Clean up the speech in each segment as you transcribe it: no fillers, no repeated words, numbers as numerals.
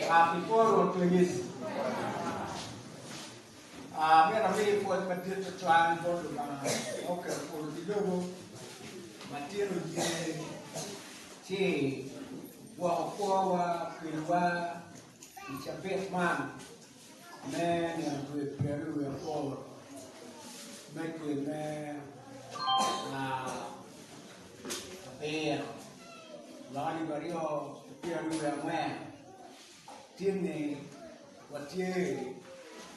Pi kwo Rwotwa Yecu. Myero ami pwoc madit tutwal bot Lubanga ma oketo polo ki lobo ma tyen oye ci gwoko kwowa okelowa i cabit man me nino dwe pyeraryo wiye aboro me dwe me abiro mwaka alip aryo ki pyeraryo wiye angwen tin-ni watye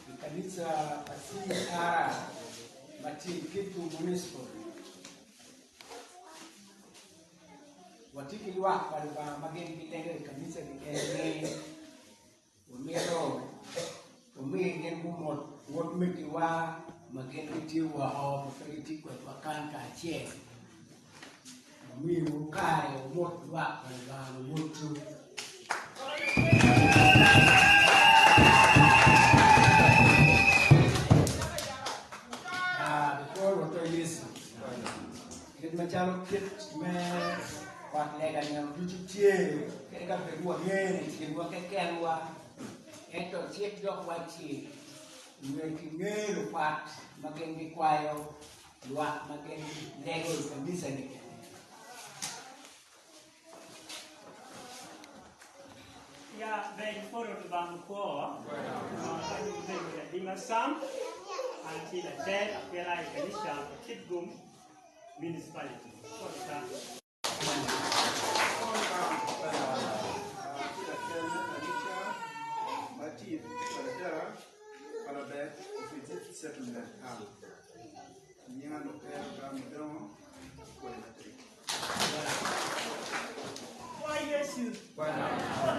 i kanica pa CRR ma tye i Kitgum Municipal. Watye ki lwak pa Lubanga ma gin gilego i kanica-ni eni Wamito wami gin gumot utmegiwa ma gin gitye woko ma pe gitye kwedwa kany kacel. Wamiwu kare wumot lwak pa Lubanga luwotwu. Kikwo Rwotwa Yecu. Kit macalo kit me ot lega nino ducu tye, kadi ka bed wangene i kinwa kekenwa, ento cik dok wacci myero kinge lukwat ma gin gikwayo lwak ma gin gilego i kanica-ni. Ya ber iporo Lubanga okwo ka in ibedo lading Sam an tye latel akwela i kanica pa Kitgum Municipality. Poro ta. Pwoy Yecu. Pwod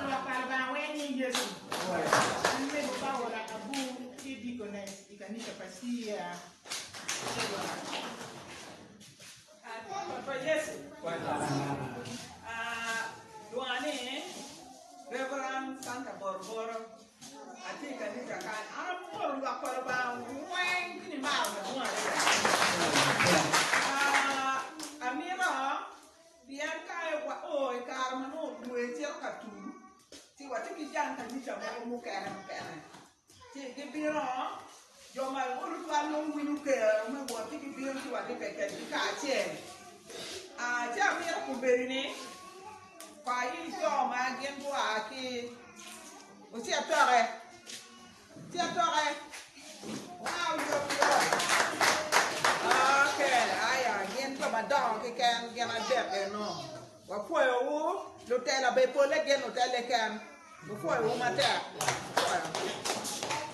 lwak pa Lubanga weng nying Yecu. An mego Paola Abu tye deaconess i kanica pa CA. Pwod pa Yecu. Lwonga ni Reverend Santa Boroboro. Atye i kanica kany. An apwodo lwak pa Lubanga weng ki nimaro madwong adada. Amito pien ka wao i kare ma nongo dwe cito ka tum, ci watye ki jang kanica mogo mukene mukene. Ci gibino, jo ma olo twal nongo winyo kero me wot ci gibino ci waribbe kwedgi kacel. Ci amito kombeddi ni kwa in jo ma gin gua ki Wucit toke. Cit toke. Wow, yot yot. Okay, aya, gin jo madongo keken, gin adek eno. Wapwoyowu, lutela be pole gin lutele ken. Wapwoyowu matek. Wapwoyo.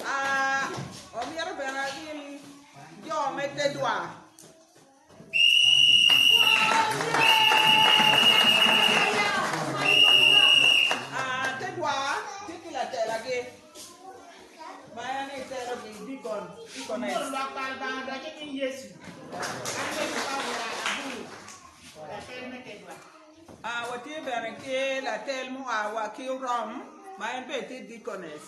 Ah, omyero bene gin jo me te dwar. Te dwar tye ki latelagi ma en aye telogi, dikon, dikones. Pol lwak pa Lubanga odonyo i nying Yecu. An mego Paula Abu, latel me te dwar. Watye bene ki latel mua wa ki Orom ma en bene tye dikones.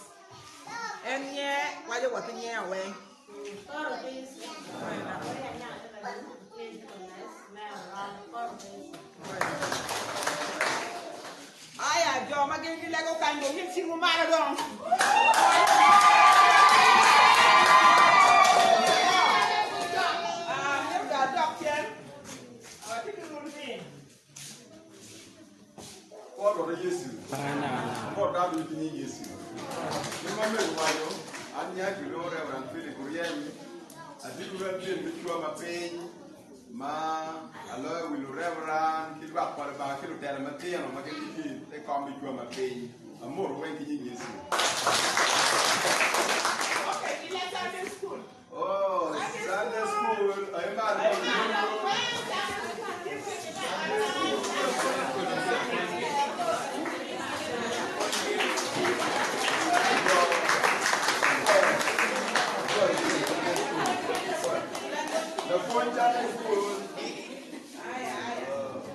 En nye waco wa ki nyinge weng. Aya jo ma gin gilego kany dong gin cingwu malo dong. Ah, myero dong adok cen. Atye ki rul ni. Kwo Rwot Yecu. Kwo dano ducu ki nying Yecu. Kit ma mego waco, an nya kilwongo Reverend Philip Oryem, atye ki lwet me cwa ma piny ma aloyo wi lureverand ki lwak pa Lubanga ki lutela matino ma gin gitye i te kom me cwa ma piny. Amoto weng ki nying Yecu. Okay, ila Sunday school. Oh, Sunday school, aye malo. Lapwony Sunday school.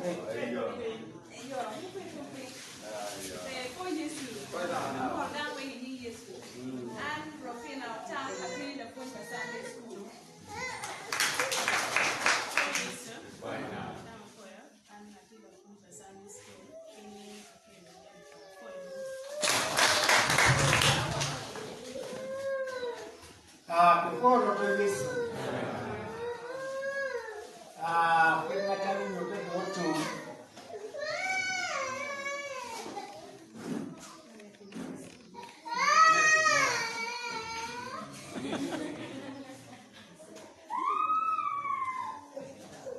Oh, there you go. Apwoyo Rwotwa Yecu. Ah, kit macalo nyutte ki otum.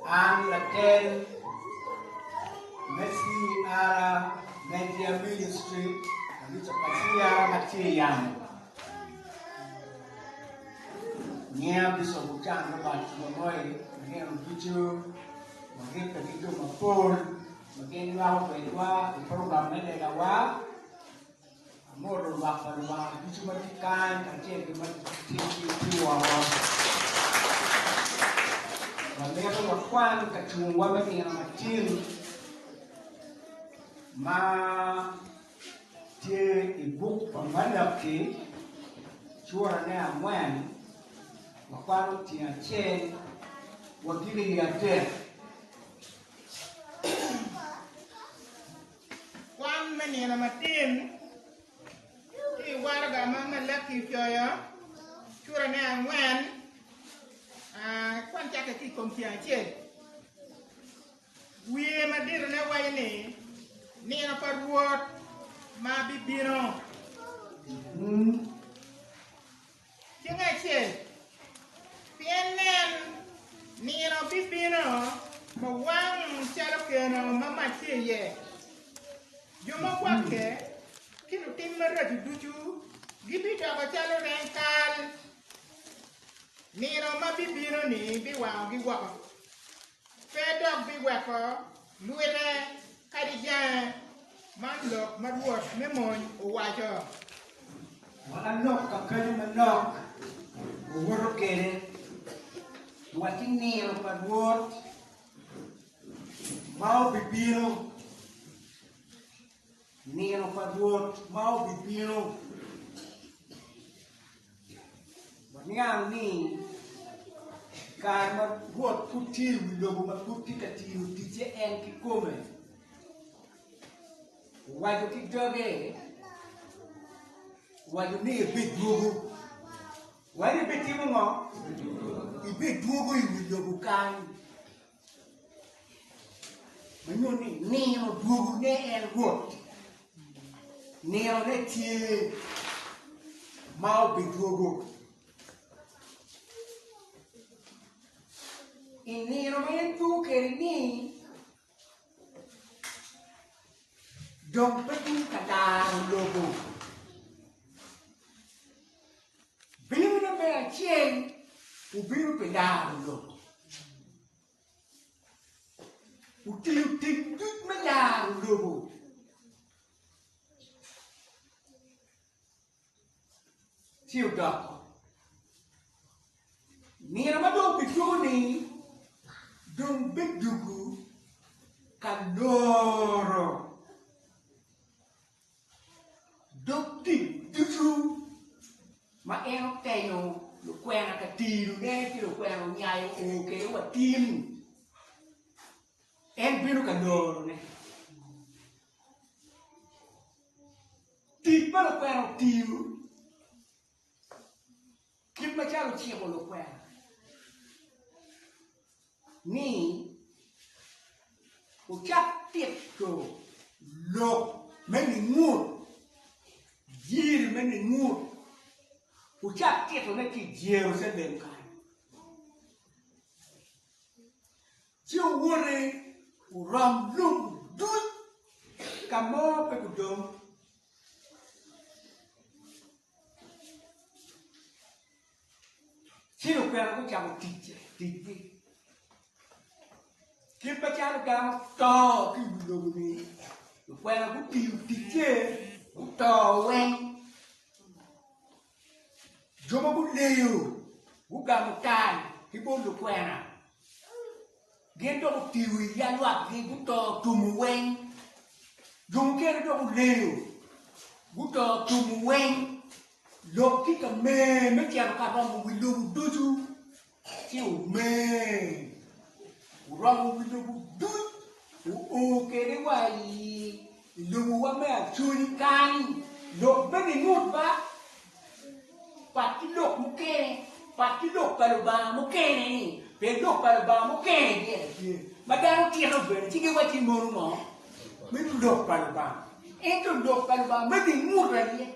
An latel me CR Media Ministry, kanica pa CR ma tye i yamo. Nyinga Bishop Ochan Robert Lomoi, nino ducu waribbe ki jo mapol ma gin nywako kwedwa i program me legawa. Amoto lwak pa Lubanga ducu ma tye kany kacel ki ma tye woko. Wamito wakwan ka cungwa me nino matin ma tye i buk pa Malaki curane angwen, wakwano tyeng acel wagiko i adek. Kwan me nino matin ki i waraga ma Malaki ocoyo, curane angwen, kwan cakke ki i kom tyeng acel. Wiye maditone waco ni, Nino pa Rwot ma bibino. Tyeng acel, Pien nen, nino bibino ma wang calo keno ma mac tye iye, jo ma gwakke ki lutim maraco ducu gibidoko calo reng kal, nino ma bibino-ni biwangogi woko, pe dok biweko lwite kadi jange, man lok ma Rwot me mony owaco. Wan alok ka kenyo manok owoto kede wa ki nino pa Rwot ma obibino, nino pa Rwot ma obibino. Waniang ni i kare ma Rwot pud tye i wi lobo ma pud tye ka tiyo ticce en kikome, owaco ki doge, owaco ni ebidwogo. Waco ni ebitimo ngo? Ebidwogo i wi lobo kany. Ma nyuto ni nino dwogone en Rwot. Ninone tye ma obidwogo. I nino ma en dwogo kwede ni, dong pe tung ka laro lobo. Binone me acel obino pi laro lobo. Otiyo tic duc me laro lobo. Ci odoko. Nino ma dong obidwogo-ni dong bidwogo ka loro dog tic ducu ma en otenyo lukwena ka tirone ci lukwena onyayo oo kwede wa tin, en bino ka lorone. Tic ma lukwena otiyo kit macalo ociko lukwena ni wucak tito lok me ningut, jiri me ningut, wucak titone ki i Jerucalem kany. Ci wuwoti wurom lobo duc ka mo pe gudong. Ci lukwena gucako ticgi. Kit macalo dano to ki i wi lobo-ni, lukwena gutiyo ticce guto weng. Jo ma guleyo gugamo tal ki bot lukwena, gin dok otiyo i yalwakgi guto tumo weng. Jo mukene dok oleyo guto tumo weng. Lok tye ka mer me cito ka romo wi lobo ducu, ci omer oromo wi lobo duc, oo kwede wa i lobowa me Acholi kany. Lok bene ingut ba, pat ki lok mukene. Pat ki lok pa Lubanga mukene-ni, pien lok pa Lubanga mukene gire tye ma dano tito bene ci giwacci mono ngo? Meno lok pa Lubanga. Ento lok pa Lubanga me ningut aye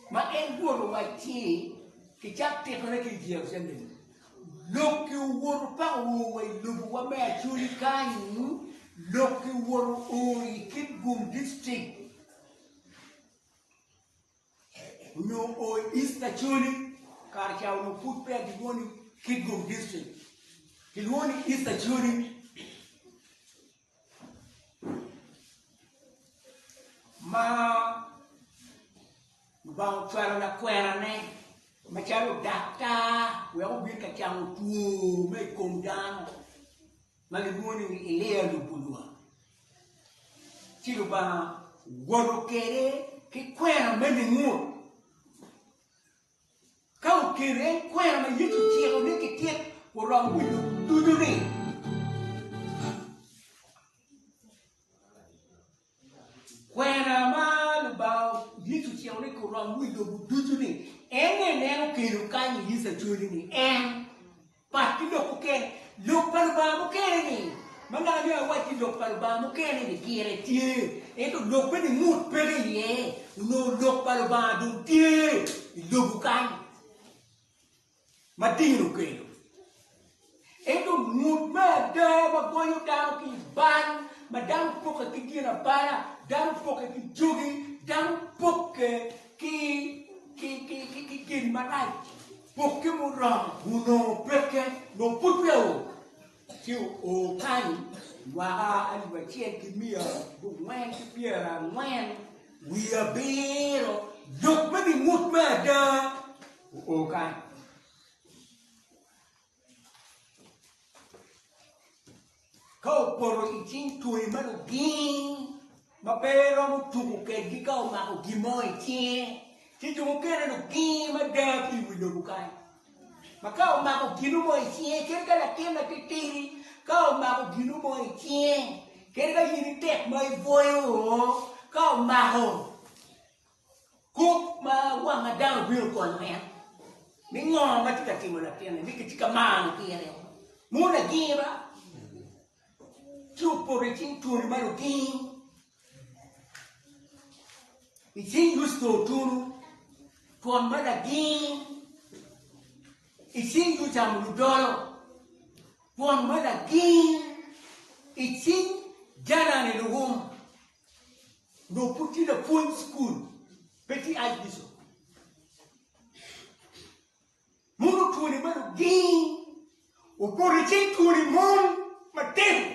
ma en Rwot owacci kicak titone ki i Jerucalem. Lok-ki owoto paka oo wa i lobowa me Acholi kany, lok-ki owoto oo i Kitgum District. Onyo o i East Acholi kare ca onongo pud peya gilwongo ni Kitgum District, kilwongo ni East Acholi. Ma Lubanga ocwalo lakwenane macalo daktar wek obin ka cango two me i kom dano ma gilwongo ni Elia Lubulwa. Ci Lubanga owoto kwede ki kwena me ningut. Ka okelo en kwena ma Yecu ociko ni kitit orom wi lobo ducu-ni, kwena ma Lubanga Yecu ociko ni kirom wi lobo ducu-ni, en aye en okelo kany i Yecu-ni, en. Pat ki lok mukene. Lok pa Lubanga mukene-ni, ma naka ni awacci lok pa Lubanga mukene-ni gire tye, ento lok me ningut peke iye, onongo lok pa Lubanga dong tye i lobo kany ma dini okelo. Ento ngut me ada ma gonyo dano ki i bal, ma dano pokke ki gin abala, dano pokke ki jogi, dano pokke ki gin marac, Pokke muromo onongo peke, nongo pud peya oo, ci oo kany mwaka 1447, lok me ningut me ada oo kany. Ka opoto i cing twoni ma luging ma pe romo tuko kwedgi ka omako gin mo i cinge, ci jo mukene luging mada ki i wi lobo kany, ma ka omako gin mo i cinge, kadi ka latin matitidi ka omako gin mo i cinge, kadi ka in itek ma ibwoyo, ka omako. Kop ma wang ma dano obino konyo en ni ngo ma tye ka timo latinni ni kitye ka maro pire mono agira ci opoto i cing twoni ma luging i cing Yucito otunu twon ma laging i cing Yucam ludolo twon ma laging i cing Janani luwum. Onongo pud tye lapwony cukul, pe tye Archbishop. Mon otwoni ma luging, opoto i cing twoni mon matego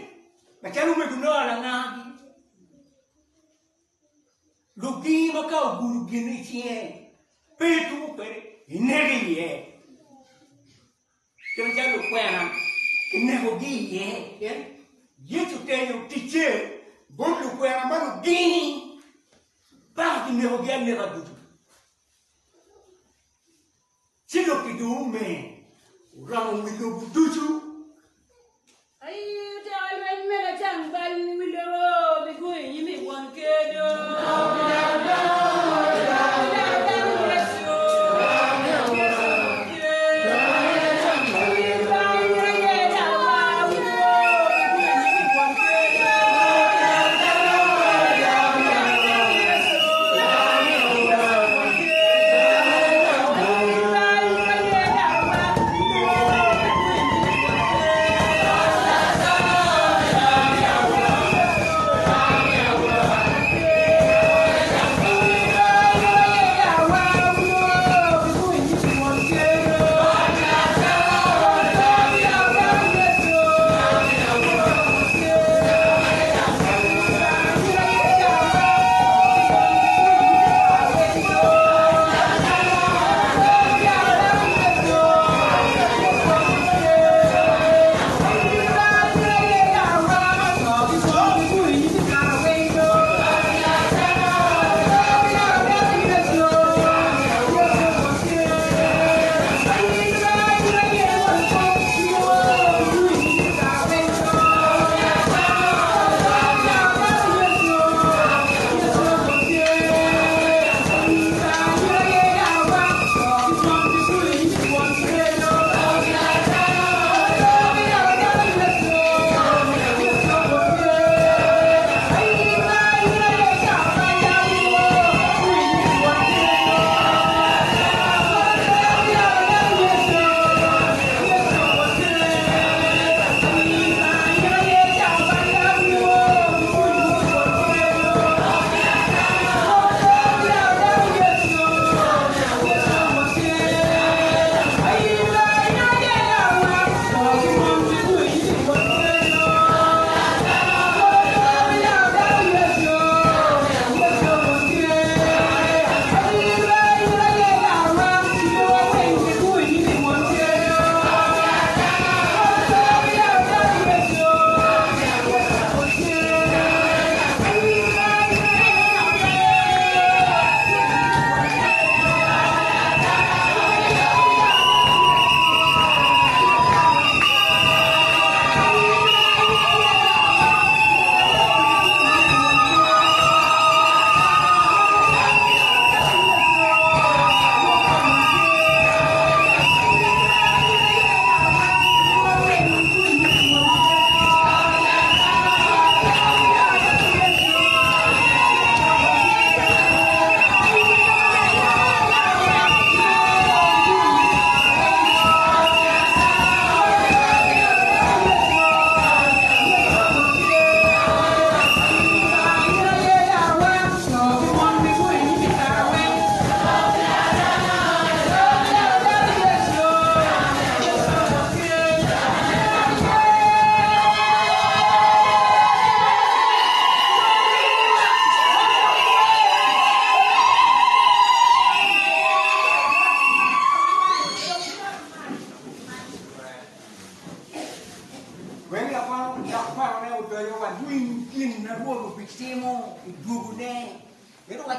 macalo omego Noa langagi. Luging ma ka ogudo gin i cinge, pe ituko kwede, ineko iye. Kit macalo lukwena kinekogi iye, pien Yecu otenyo ticce bot lukwena ma luging paka kinekogi aneka ducu. Ci lok kidong omer oromo wi lobo ducu. Aye oteko lweny me lacang bal wi lobo bigungo i nyim i won ker do.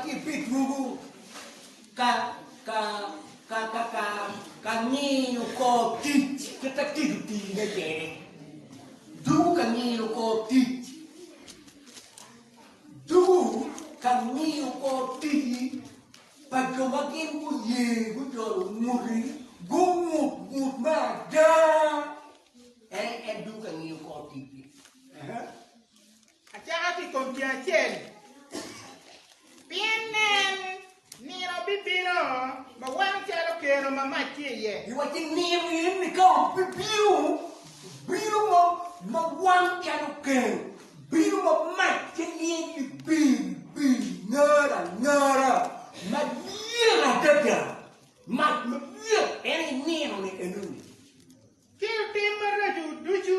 Iwacci ibidwogo ka ka ka ka ka ka ngiyo kor tic kit ma tic otine kwede. Dwogo ka ngiyo kor tic. Dwogo ka ngiyo kor tic pa jo ma gin guye gujolo nguti gungut ngut me ada. En en dwogo ka ngiyo kor ticgi. Acaka ki i kom tyen acel, pien nen, nino bibino ma wang calo keno ma mac tye iye. Iwacci nino eni ka obibino, bino ma ma wang calo keno, bino ma mac tye lyel libir libir, ngara angara, ma lyet adada, mac malyet en aye nino-ni enoni. Ki lutim maraco ducu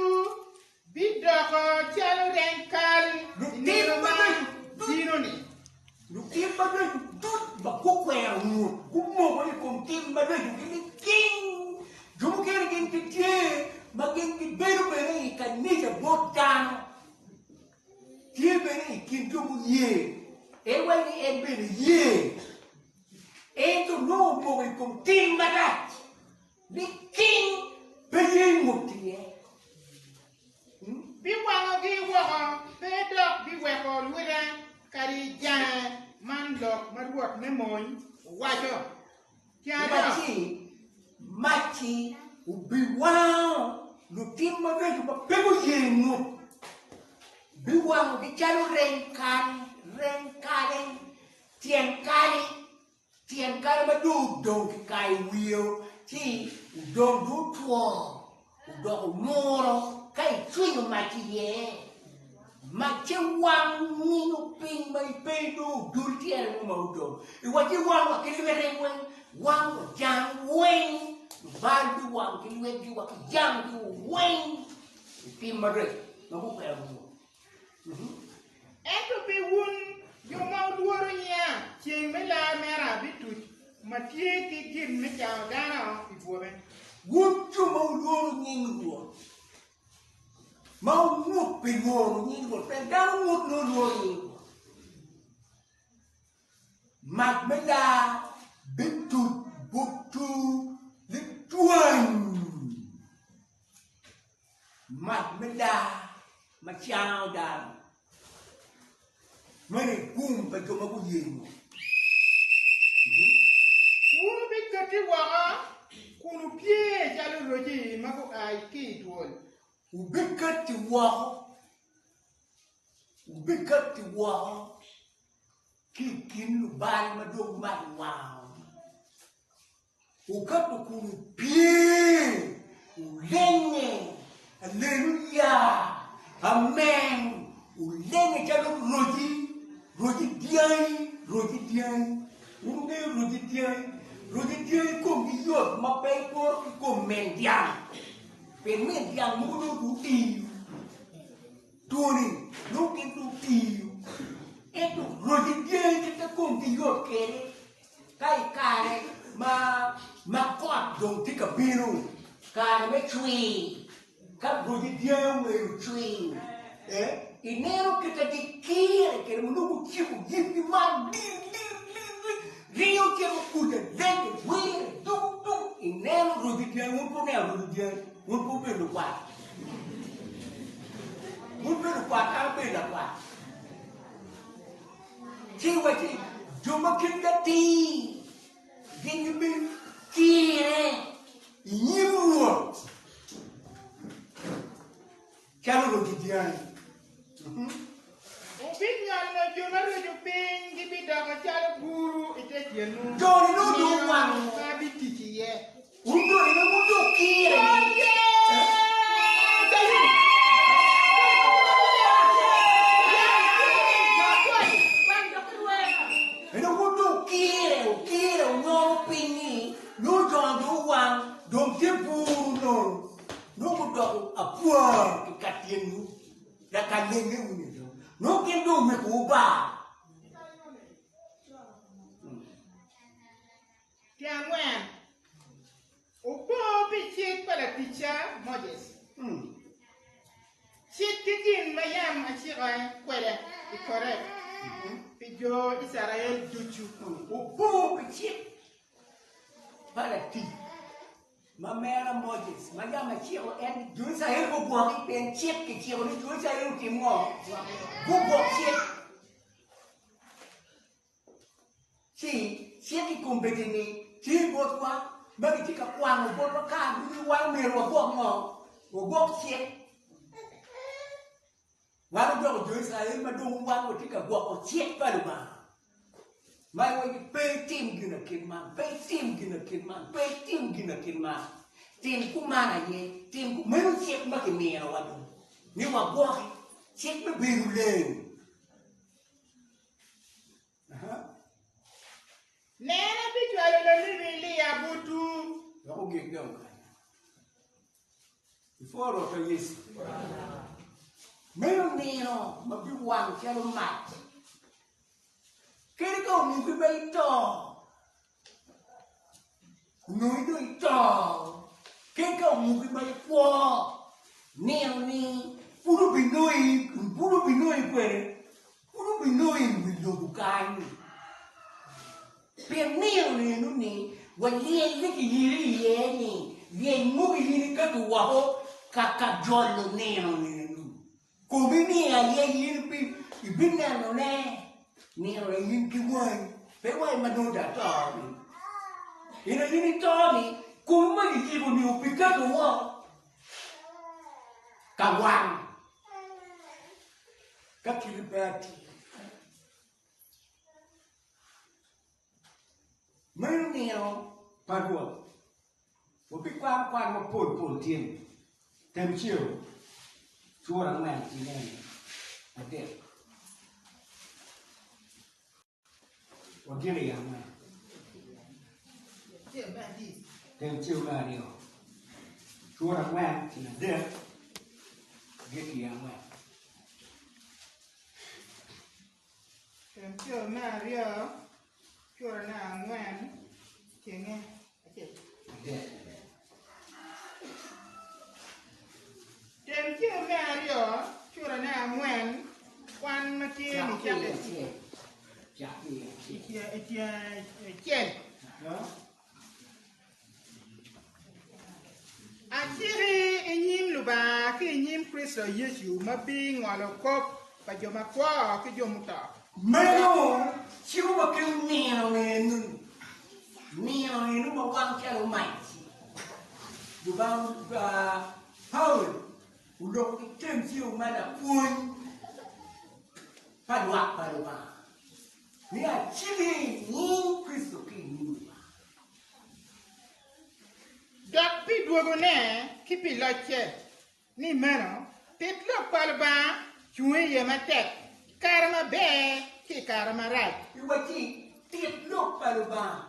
Bidoko calo reng kal i nino ma bino-ni. Lutim maraco duc ma gukwero ngut gumoko i kom tim maracogi liking. Jo mukene gin gitye ma gin gibedo bene i kanica bot dano, tye bene i kin jo muye. En waco ni en bene ye, ento nongo omoko i kom tim marac. Liking pe ye ngut iye. Biwangogi woko, pe dok biweko lwite kadi jange, man lok ma Rwot me mony owaco. Iwacci, Mac-ci obiwango lutim maraco ma pe guye ngut, biwangogi calo reng kal, reng kale, tyen kali. Tyen kare ma dong odong kikayo wiye ci odong dong otwo odoko muro ka icwinyo mac iye, macce wang ngiyo piny ma ipe dong odul tyene mo ma odong. Iwacci wang wa ki lwete weng, wang wa jang weng, lubal biwang ki lwetgi wa ki janggi weng i tim maraco ma gukwero Rwot. Ento pi wun jo ma wulworo nyinga, ceng me lar mera bituc ma tye ki gin me cango dano i bwome. Wun jo ma wulworo nying Rwot, ma wungut pi lworo nying Rwot, pien dano ngut nongo lworo nying Rwot. Mac me lar bituc botwu litwany. Mac me daa ma cango dano meno i gum pa jo ma guyengo. Wun wubikatti woko kun wupye calo roci ma gua ki i dwol. Wubikatti woko, wubikatti woko ki i kin lubal ma dong mac owangogi. Wukato kun wupye, wulenge, aleluya, amen, wulenge calo roci, roci dyangi, roci dyangi. Wun wungeyo roci dyangi? Roci dyangi komgi yot ma pe iporo ki kom min dyang, pien min dyang mogo dong gutiyo, twoni nongo gin dong otiyo, ento roci dyangi kit ma komgi yot kwede Ka i kare ma ma kot dong tye ka bino, kare me cwir, ka roci dyangi ongeyo cwir, eh, ineno kit ma gikire kwede ma nongo guciko yibgi man dir dir dir dir, ringo cito kuca lenge wire dung dung, ineno roci dyangi, wun pe wuneno roci dyangi, wun pe wubedo lukwat, wun pe lukwat, an abedo lakwat. Ci iwacci, Jo ma kitgi atir gin gibikire i nyim Rwot calo roci dyangi. Wubinyongo jo mareco piny gibidoko calo buru i te tyenwu, Jo-ni nongo dong nino owango. ma abitic iye. Wun jo-ni nongo wudong kire-ni. Nongo wudong kire, wukire, wunyono piny-nyi, nongo jo-ni dong owang, dong tye buru nono, nongo gudoko apwa ki ka tyenwu, lakalenge-wu-ni dong, nongo gin dong owekowu bar. Tyen angwen, Wupo pi cik pa laticca Moses, cik ki gin ma yam acike kwede i Koreb pi jo Icrael ducu. Wupo pi cik pa latic ma mera Moses, ma yam aciko en ni jo Icrael gugwoki, pien cik kiciko ni jo Icrael otim ngo? Gugwok cik. Ci cik i kombeddi-ni tye botwa ma gitye ka kwano botwa kare ducu ni wan myero wagwok ngo? Wagwok cik. Wan odoko jo Icrael ma dong wan watye ka gwoko cik pa Lubanga. Ma iwaco ni pe itim gin akit man, pe itim gin akit man, pe itim gin akit man. Tim kuman aye, tim ku meno cik ma kiminowa dong ni wagwoki, cik me bedo leng. Nen abicwalo lanebi Elia botwu. Wek ogik dong kany. Ipworo Rwotwa Yecu. Meno nino ma biwang calo mac. Kadi ka omuki ma ito, onongo idong ito, kadi ka omuki ma ikwo, nino-ni pud obinongi, pud obinongi kwede, pud obinongi i wi lobo kany. Pien nino eno-ni wa lyel-li kiyeli iye-ni, lyel mogo in iketo woko ka ka jolo nino eno. Komi ni aye in ibinenone nino in ki wangi, pe wa in ma nongo dong ato-ni. In aye in ito-ni, komi ma giyiko-ni obiketo woko ka wang ka kiti pe atir. Meno nino pa Rwot. Wabikwano kwan mapol pol tin. Temceo cura angwen tyen adek. Wagiko i angwen. Temceo me aryo cura angwen tyen adek gik i angwen. Temceo me aryo curane angwen tyenge acel. Temceo me aryo curane angwen kwan ma tye nicakke i tyeng acel. Aciki i nyim Lubanga ki i nyim Kricito Yecu ma bingolo kop pa jo makwo ki jo muto. Meno ciko wa ki nino enu, nino enu ma wang calo mac-ci. Lubanga Paulo oloko ki Temceo ma lapwony pa lwak pa Lubanga ni, Aciki i nyim Kricito ki i nyim Lubanga. Dok pi dwogone ki pi locce, ni meno, tit lok pa Lubanga, cung iye matek, i kare maber ki i kare marac. Iwacci, Tit lok pa Lubanga.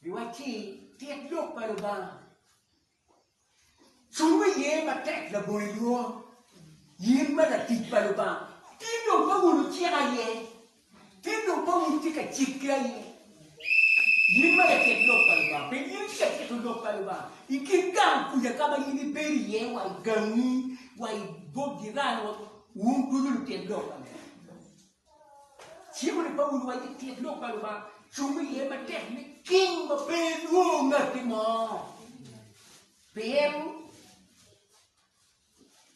Iwacci, Tit lok pa Lubanga. Cung iye matek labongo ilworo, in ma latic pa Lubanga. Tin dong Paulo ociko aye. Tin dong Paulo tye ka cikki aye. In ma latit lok pa Lubanga, pien in itye ka tito lok pa Lubanga i kin gang kuca ka ma in ibedo iye wa i gangi, wa i bot jiran, wa wun ducu lutit lok pa Lubanga. Ciko ni Paulo waco ni tit lok pa Lubanga, cung iye matek ni king ma pe lwor ngatti mo. Pien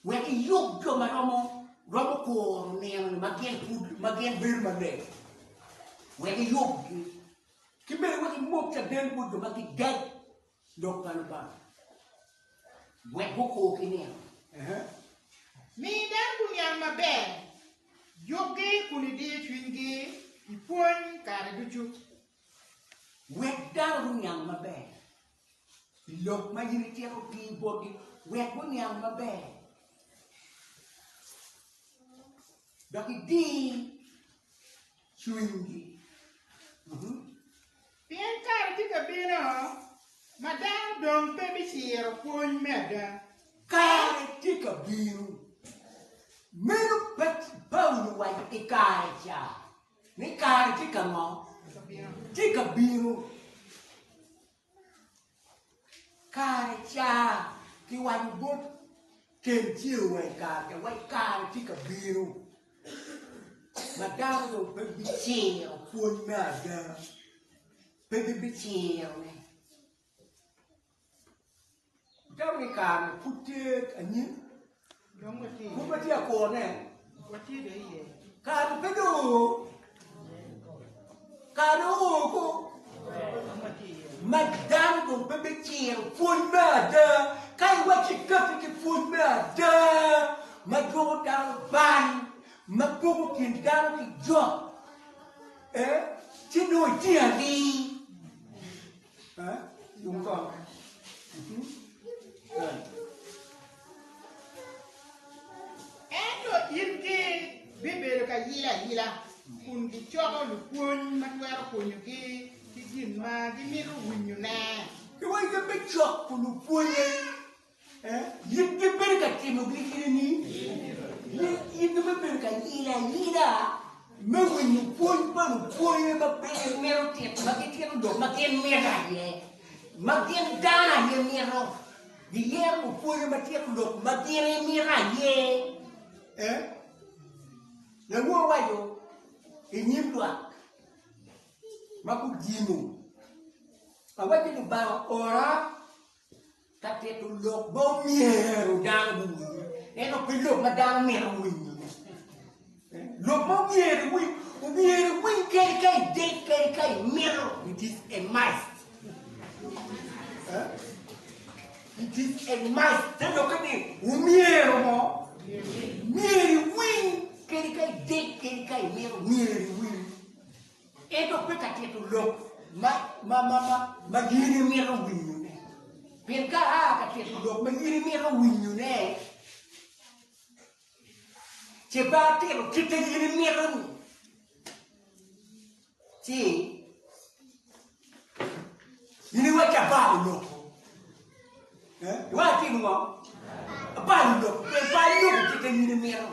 wek iyub jo ma romo romo kuro nino-ni ma gin pud ma gin bedo maleng, wek iyubgi, ki bene wek imok caden bot jo ma gidag Lok pa Lubanga wek gukur ki nino. Mi dano guniang maber, yubgi kun idiyo cwinygi i pwony kare ducu. Wek dano guniang maber i lok ma in itito ki botgi, wek guniang maber dok idi cwinygi. Pien kare tye ka bino ma dano dong pe biciro pwony me ada. Kare tye ka bino. Meno pe Paulo owaco i kare ca ni kare tye ka ngo? Tye ka bino. Kare ca kiwaco bot Temceo wa i kare ca waci kare tye ka bino ma dano dong pe biciro pwony me ada, pe gibicirone. Itamo ni kare-ni pud tye anyim? Pud watye ka kurone? Kare pe dong oo. Kare oo ko ma dano dong pe biciro pwony me ada. Ka iwacci ikatti ki pwony me ada ma dwoko dano bal, ma poko kin dano ki jok, eh, ci nongo itye atir. Ento itgi bibedo ka yilo ayila, kun gicoko lupwony ma twero pwonyogi ki gin ma gimito winyone. Giwaco gibicoko lupwonye Yitgi bedo ka timo gin ni yitgi me bedo ka yilo ayila me winyo pwony pa lupwonye ma pe gimito tito ma gitito lok ma gin mito aye ma gin dano aye mito giyero lupwonye ma tito lok ma gin mito aye. Lawor owaco i nyim lwak ma gujimo awaco ni Lubanga oora Ka tito lok ma omyero dano guwiny, ento pe lok ma dano mito winyone. Lok ma omyero iwiny, omyero iwiny kadi ka idek, kadi ka imito, it is a must. It is a must. Te lokke ni omyero mo, myero iwiny kadi ka idek, kadi ka imito, myero iwiny. Ento pe ka tito lok ma in imito winyone. Pien ka aa ka tito lok ma in imito winyone, ce pe atito kit ma in imito-ni, ci in iwacci abalo lok-ku. Iwaco atimo ngo? Abalo lok, pien pe alubo kit ma in imito.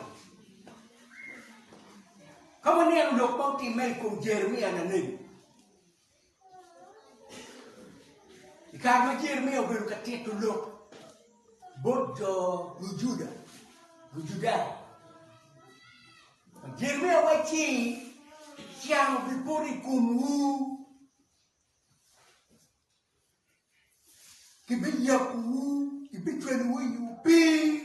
Ka waneno lok ma otimme i kom Jeremia lanebi, i kare ma Jeremia obedo ka tito lok bot jo Lujuda, Lujudaya, Jeremia wacci, Can obipoto i komwu. Kibiyakowu, kibicwalowu i opii.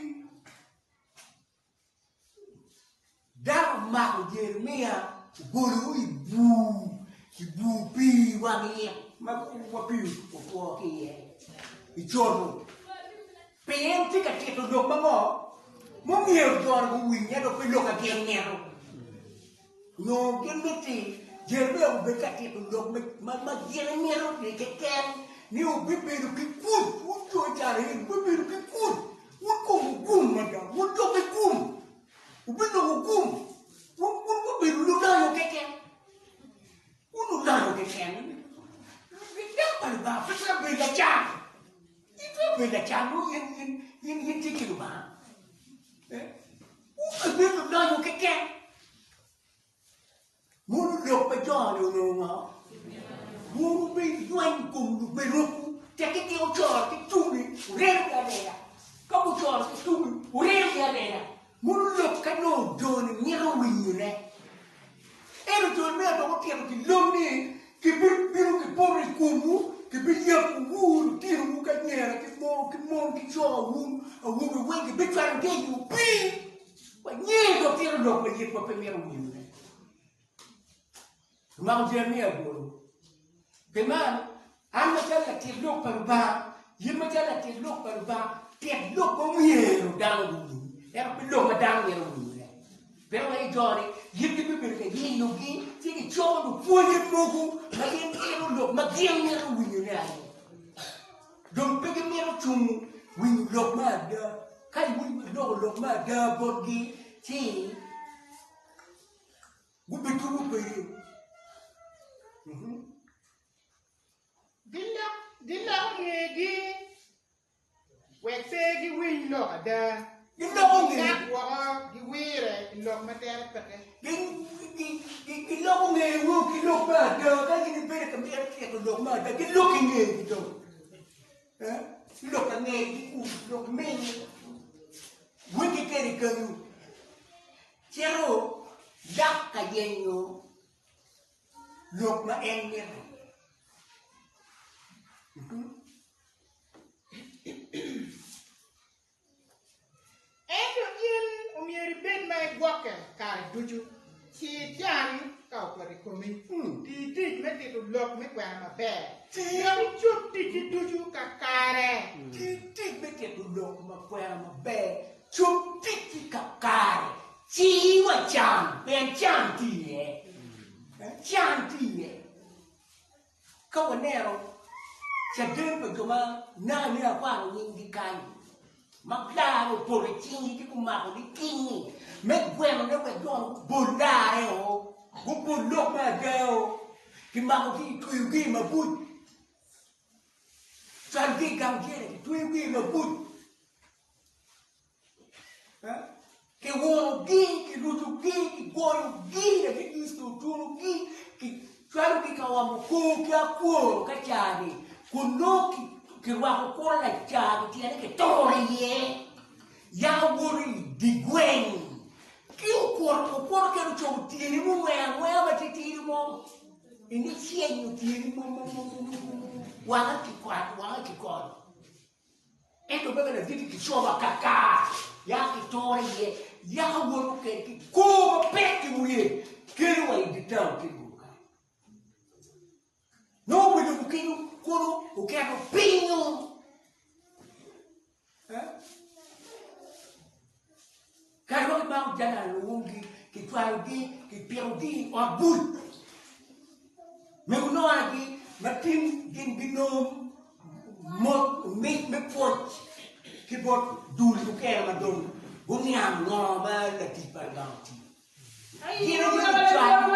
Dano omako Jeremia obolo i bur, i bur pii wang it ma wa pii otwo ki iye i coto. Pien tye ka tito lok ma ngo mumyero jo-ni guwiny ento pe lok ma gin mito. Onongo gin miti Jeremia obed ka tito lok ma gin mito ni keken ni wubibedo ki kuc, wun jo Icrael wubibedo ki kuc, wun kong wugum mada, wun jo me gum, wubinongo gum, wun wubedo luloyo keken, wun luloyo keken. Dano pa Lubanga pe twero bedo lacan, in twero bedo lacan nongo in itye ki Lubanga. Wubedo luloyo keken. Mono lok pa jo-ni onongo ngo? Wun wubed lweny i kom lumerokwu, tekke gin ocoro ki tungi, wurerogi arera. Ka gucoro ki tungi, wurerogi arera. Mono lok ka nongo jo-ni mito winyone. Ento jo me dok otito ki lok ni, Gibibino gipoto i komwu, gibiyekowu, litinowu ki anyira ki mon ki co, wun awobe weng gibicwalogi i opii. Wanyer dok tito lok ma yitwa pe mito winyone. Omako Jeremia bolo. Pi man, an macalo latit lok pa Lubanga, in macalo latit lok pa Lubanga, tit lok ma myero dano guwiny, ento pe lok ma dano mito winyone. Pien wai jo-ni gin gibibedo ka yeyogi ci gicoko lupwonnye mogo ma gin tito lok ma gin mito winyone aye. Dong pe gimito cungo winyo lok me ada. Ka iloko lok me ada botgi, ci gubitubo kwedi. Giloko ngegi wek pe giwiny lok ada. Giloko ngegi. Gingak woko giwire i lok ma tere peke. Giloko ngegi woko ki lok me ada. Ka gin ibedo ka mito tito lok me ada, giloko i ngegi dong. Lok angegi kun lok ming wegi kede kenyu. Cito yak ka yenyo lok ma en mito. Ento in omyero ibed ma igwokke kare ducu, cir can ka opoto i komi, ti tic me tito lok me kwena maber, dok icob ticci ducu kakare. Ti tic me tito lok me kwena maber, cob ticci kakare, cir wa can, pien can tye iye. Can tye iye. Ka waneno caden pa jo ma naka ni akwano nyinggi kany, ma larre opoto i cinggi ci gumakogi kingi me gwenone wek jo gubol larre-o, gubol lok me ada-o, kimakogi kitweyogi i mabuc, cwalogi i gang jela kitweyogi i mabuc. Kiwunogi, kirucogi, kigoyogi, latin Kricito otunogi, kicwalogi ka omo kor ki akwor ka caa-ni, kun nongo kirwako kor lacar ki tyene kituro iye, yako woto i dye gweng ki okuto okuto kene ocobo tyeni mungweyo angweya matitidi mo, ini cenyo tyeni mo wanga kikwat wanga kikol. Ento bene ladit-ti kicoba kakar, yaka kitore iye, yaka woto kwede ki kor mapek i wiye, kelo wa i dye taun ki i gudo kany. Nongo wi lobo kenyo kono oketo pinyo. Kadi wa gimako jana luwomgi, kicwalogi, kipitogi i ot buc. Mego nonagi ma tin gin ginongo mot mic me pwoc ki bot dul mukene ma dong guniang ngo ma latic pa Lubanga otiyo. Gin aye ocwalo.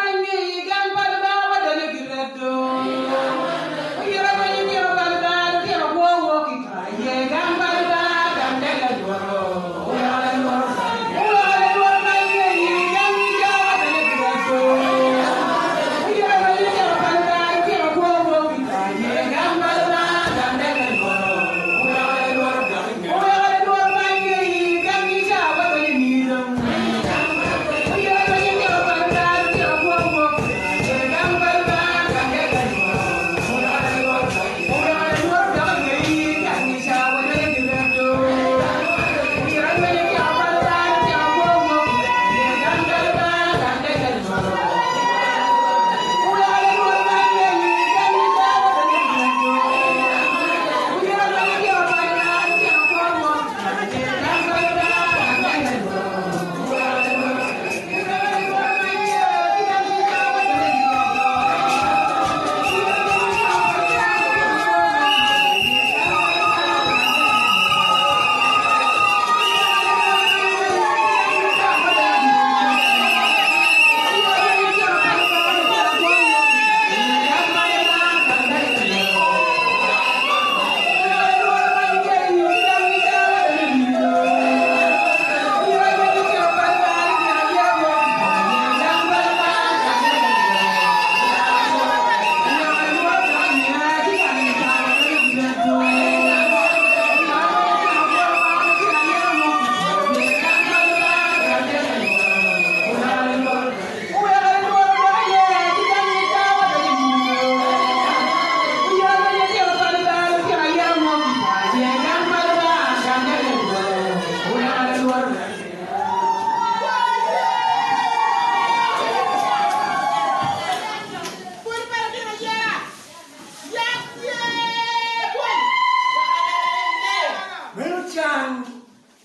Meno can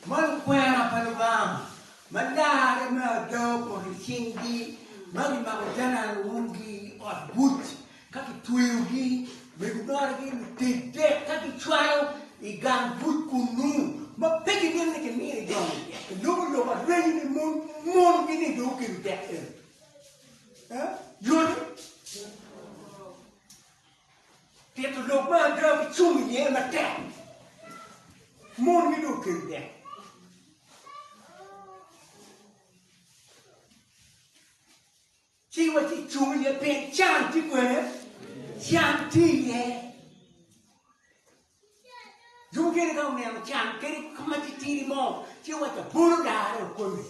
ma lukwena pa Lubanga ma larre me ada opoto i cinggi, ma gimako janal wongi i ot buc ka kitweyogi, wego dorgi luted dek ka gicwalo i gang buc kunnu ma pe gimito ni kimiyo i joni. Gilubo lok areny ni mongi ni dong okelo tek eno. Yot. Tito lok me. okelo dek. Ci wa ci cung iye pien can tye kwene? Can tye iye. Jo mukene ka oneno can kadi ka ma titidi mo ci waco abolo dare okome.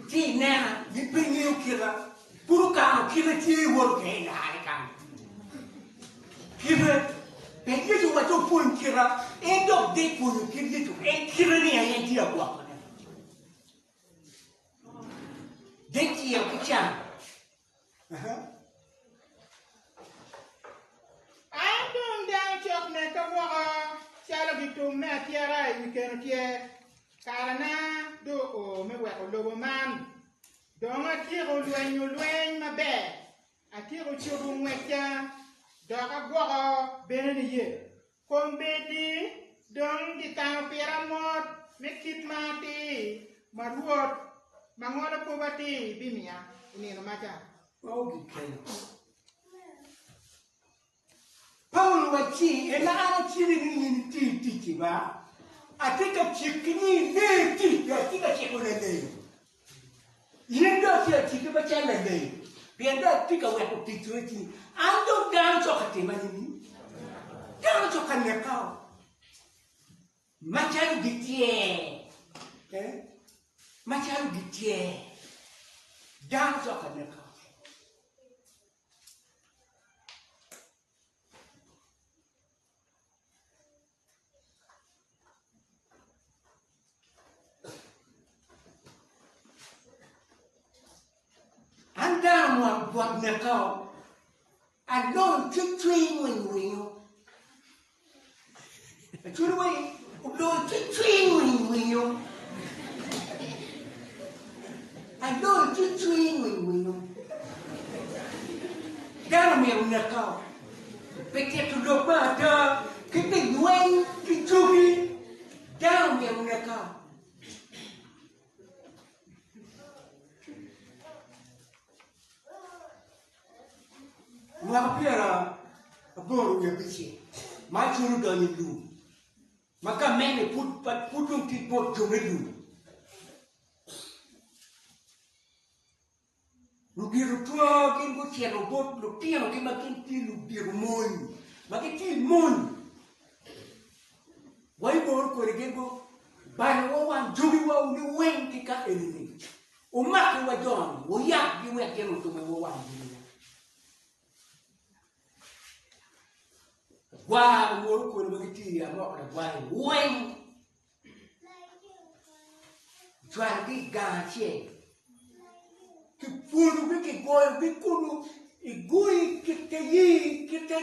Ci inena in pe ingeyo kita. Pud okano kite tye iwoto kede i dare kany. Kite pe Yecu owaco opwony kita en dok dek pwonyo kit Yecu en kite ni aye en tye agwokone. Dek ciro ki can. An dong dano cok neka woko calo gitum me atyera i wi keno tyer. Karena dong oo me weko lobo man. Dong atyeko lwenyo lweny maber, atyeko cobo ngwecca, dok agwoko bene niye. Kombeddi dong gikano pira mot me kit ma atir ma Rwot ma ngolo kop atir bimiya i nino maca. Ma ogik kenyo, Paulo owacci, Ena an aciki ni in iti ticci ba, atye ka ciki ni ile tic, pe atye ka ciko laleyo. In dong atye ka ciki macalo laleyo, pien dong atye ka weko tic i cingi. An dong dano cok ka tima nining? Dano cok ka neka o macalo gityer, eh? Macalo gityer, dano cok ka neka o. An dano mwak bwot neka o, alon cwicwi ngwiny winyo. Acwiny wai olon cwicwi ngwiny winyo. Alon cwicwi ngwiny winyo. Dano myero oneka o. Pi tito lok me ada ki pi lweny ki jogi, dano myero oneka o. Mwaka 85 ma Acol odonyo i lum, ma gamente pud dong tye bot jo me lum. Ludito twa gin gucito bot lutinogi ma gin tye ludito mony, ma gitye i mony. Waiboro kwede gin gubalo wa wang jogiwa liweng ki ka eni-ni. Wumakiwa jo-ni, wuyakgi wek gin otumiwa wang jogiwa. Agwar omoro kwede ma gitye i amoko lagwar-ri weng, ocwalogi i gang acel, kipwodogi kigoyogi kunu iguyi kite yii kite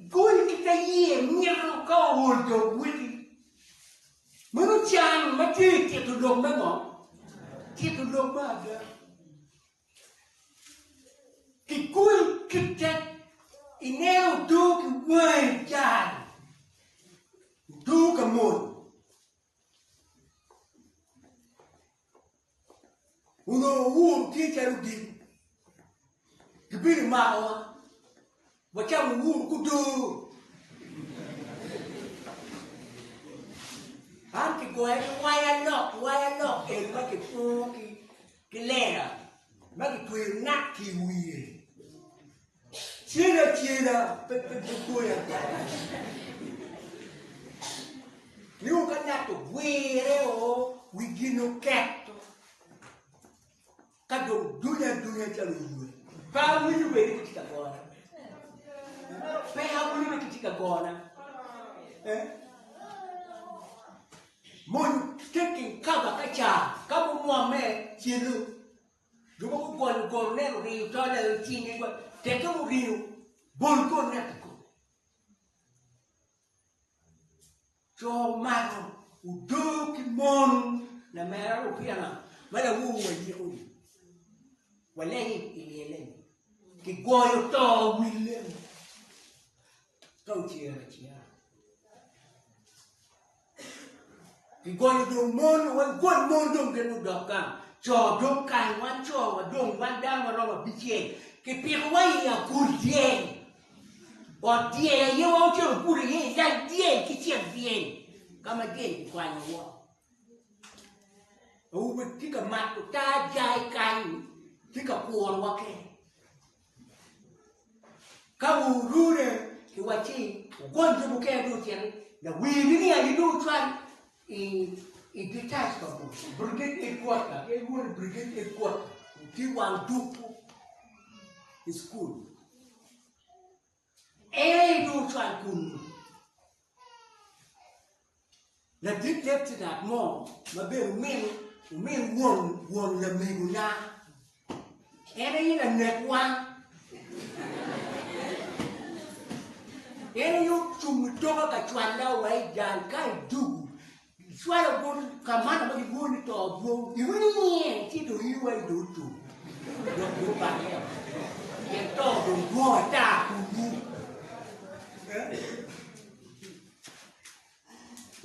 guyi kite yie mito ka ool dong witi. Meno can ma tye i tito lok me ngo? Tito lok me ada. Kikuyo kite ineno odur ki wangi jal, odur ka mony. Onongo owur tye calo odilo, gibino makowa, wacamo owur ki odur. An kigoya ki waya lok, waya lok eni ma kipwongo ki lela ma kitweyo ngat ki i wiye. Cel acela pe goya agoya. Nio ka ngat ogwire o wi gin oketo ka dong duny adunya calo oywe. Pe awinyo bene ni kitye ka gona. Pe awinyo ni kitye ka gona. Eh? Mony taking cover ka ca ka gumwomme celo. Jo ma gugonyo gono neno oriyo tol i cinge teke oriyo bol kor net i kome. Co omako odoo ki mon lamera lupyena ma lawor wa yiko-ni walenyo i lyelle-ni kigoyo to wille ka ocer acera. Kigonyo dong mon, wagony mon dong gin gudok gang, co dong kany, wan co wadong, wan dano maromo abicel, kipikowa i agul dyel, ot dyel aye wa ocito obuto iye i lal dyel ki cel dyel, ka ma dyel kikwanyo woko. Awobe tye ka mato taa jai kany tye ka kworowa kene. Ka wurune kiwacci wugony jo mukene dong ociti lawirgi ni aye dong ocwal i i detach pa mony brigade headquarter gilwongo ni brigade headquarter tye wang duku i cukul en aye dong ocwal kunu. Ladit leptinat mo ma bene omin omin won won lamegona en aye lanek wang en aye ocung i toka ka cwalla wa i jal ka i dugu cwalo bot kamana ma gilwongo ni to dwong iwinyo nyinge ci dong in wa i dong otum dok dong obange pien to dong dwong ata kunu.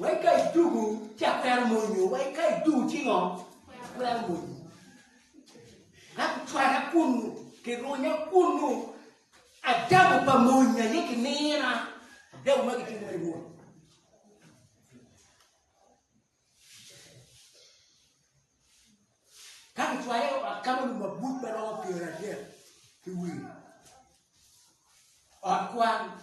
Wai ka itugo ci akwero monyo, wai ka itugo ci ngo? Akwero monyo. Ka kicwala kunu, kirunya kunu, adabo pa mony aye kimina, adabo ma gitimo ki mony. Ka kicwale i ot ka ma lumabuc ma romo 30 ki wiye, ot kwan,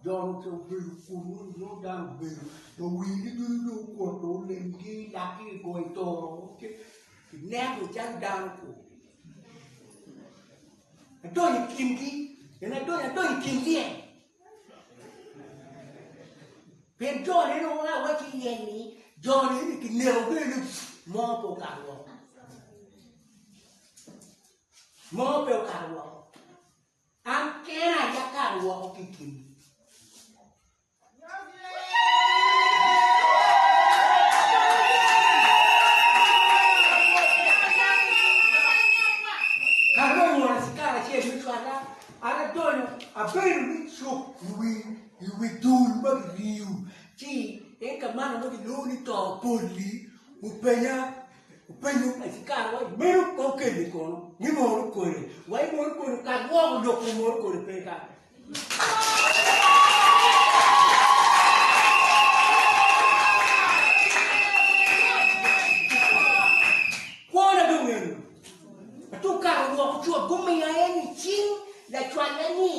jo obedo kunnu nongo dano obedo ma wigi ducu dong okwoto lemgi lakgi kigoyo i toro kineko calo dano ku. Adonyo i kingi, adonyo i kin lyel. Pien jone dong awaco iye ni, jone ni kinekogi ni mo pe okato woko. Mo pe okato woko. An kena aye akato woko ki i kingi. Kare me nywalo cigara acel me cwalla, an adonyo abedo ni cuk i wi dul ma kiriyo ci en ka man ma kilwongo ni to poli openya openyo acikari wa meno pe okeli kono ni moro kode wa imoro kode okat woko lok ma moro kode pe kany. Kwona dong eno. Atuk kato woko cut gumiya en i cing lacwalla ni,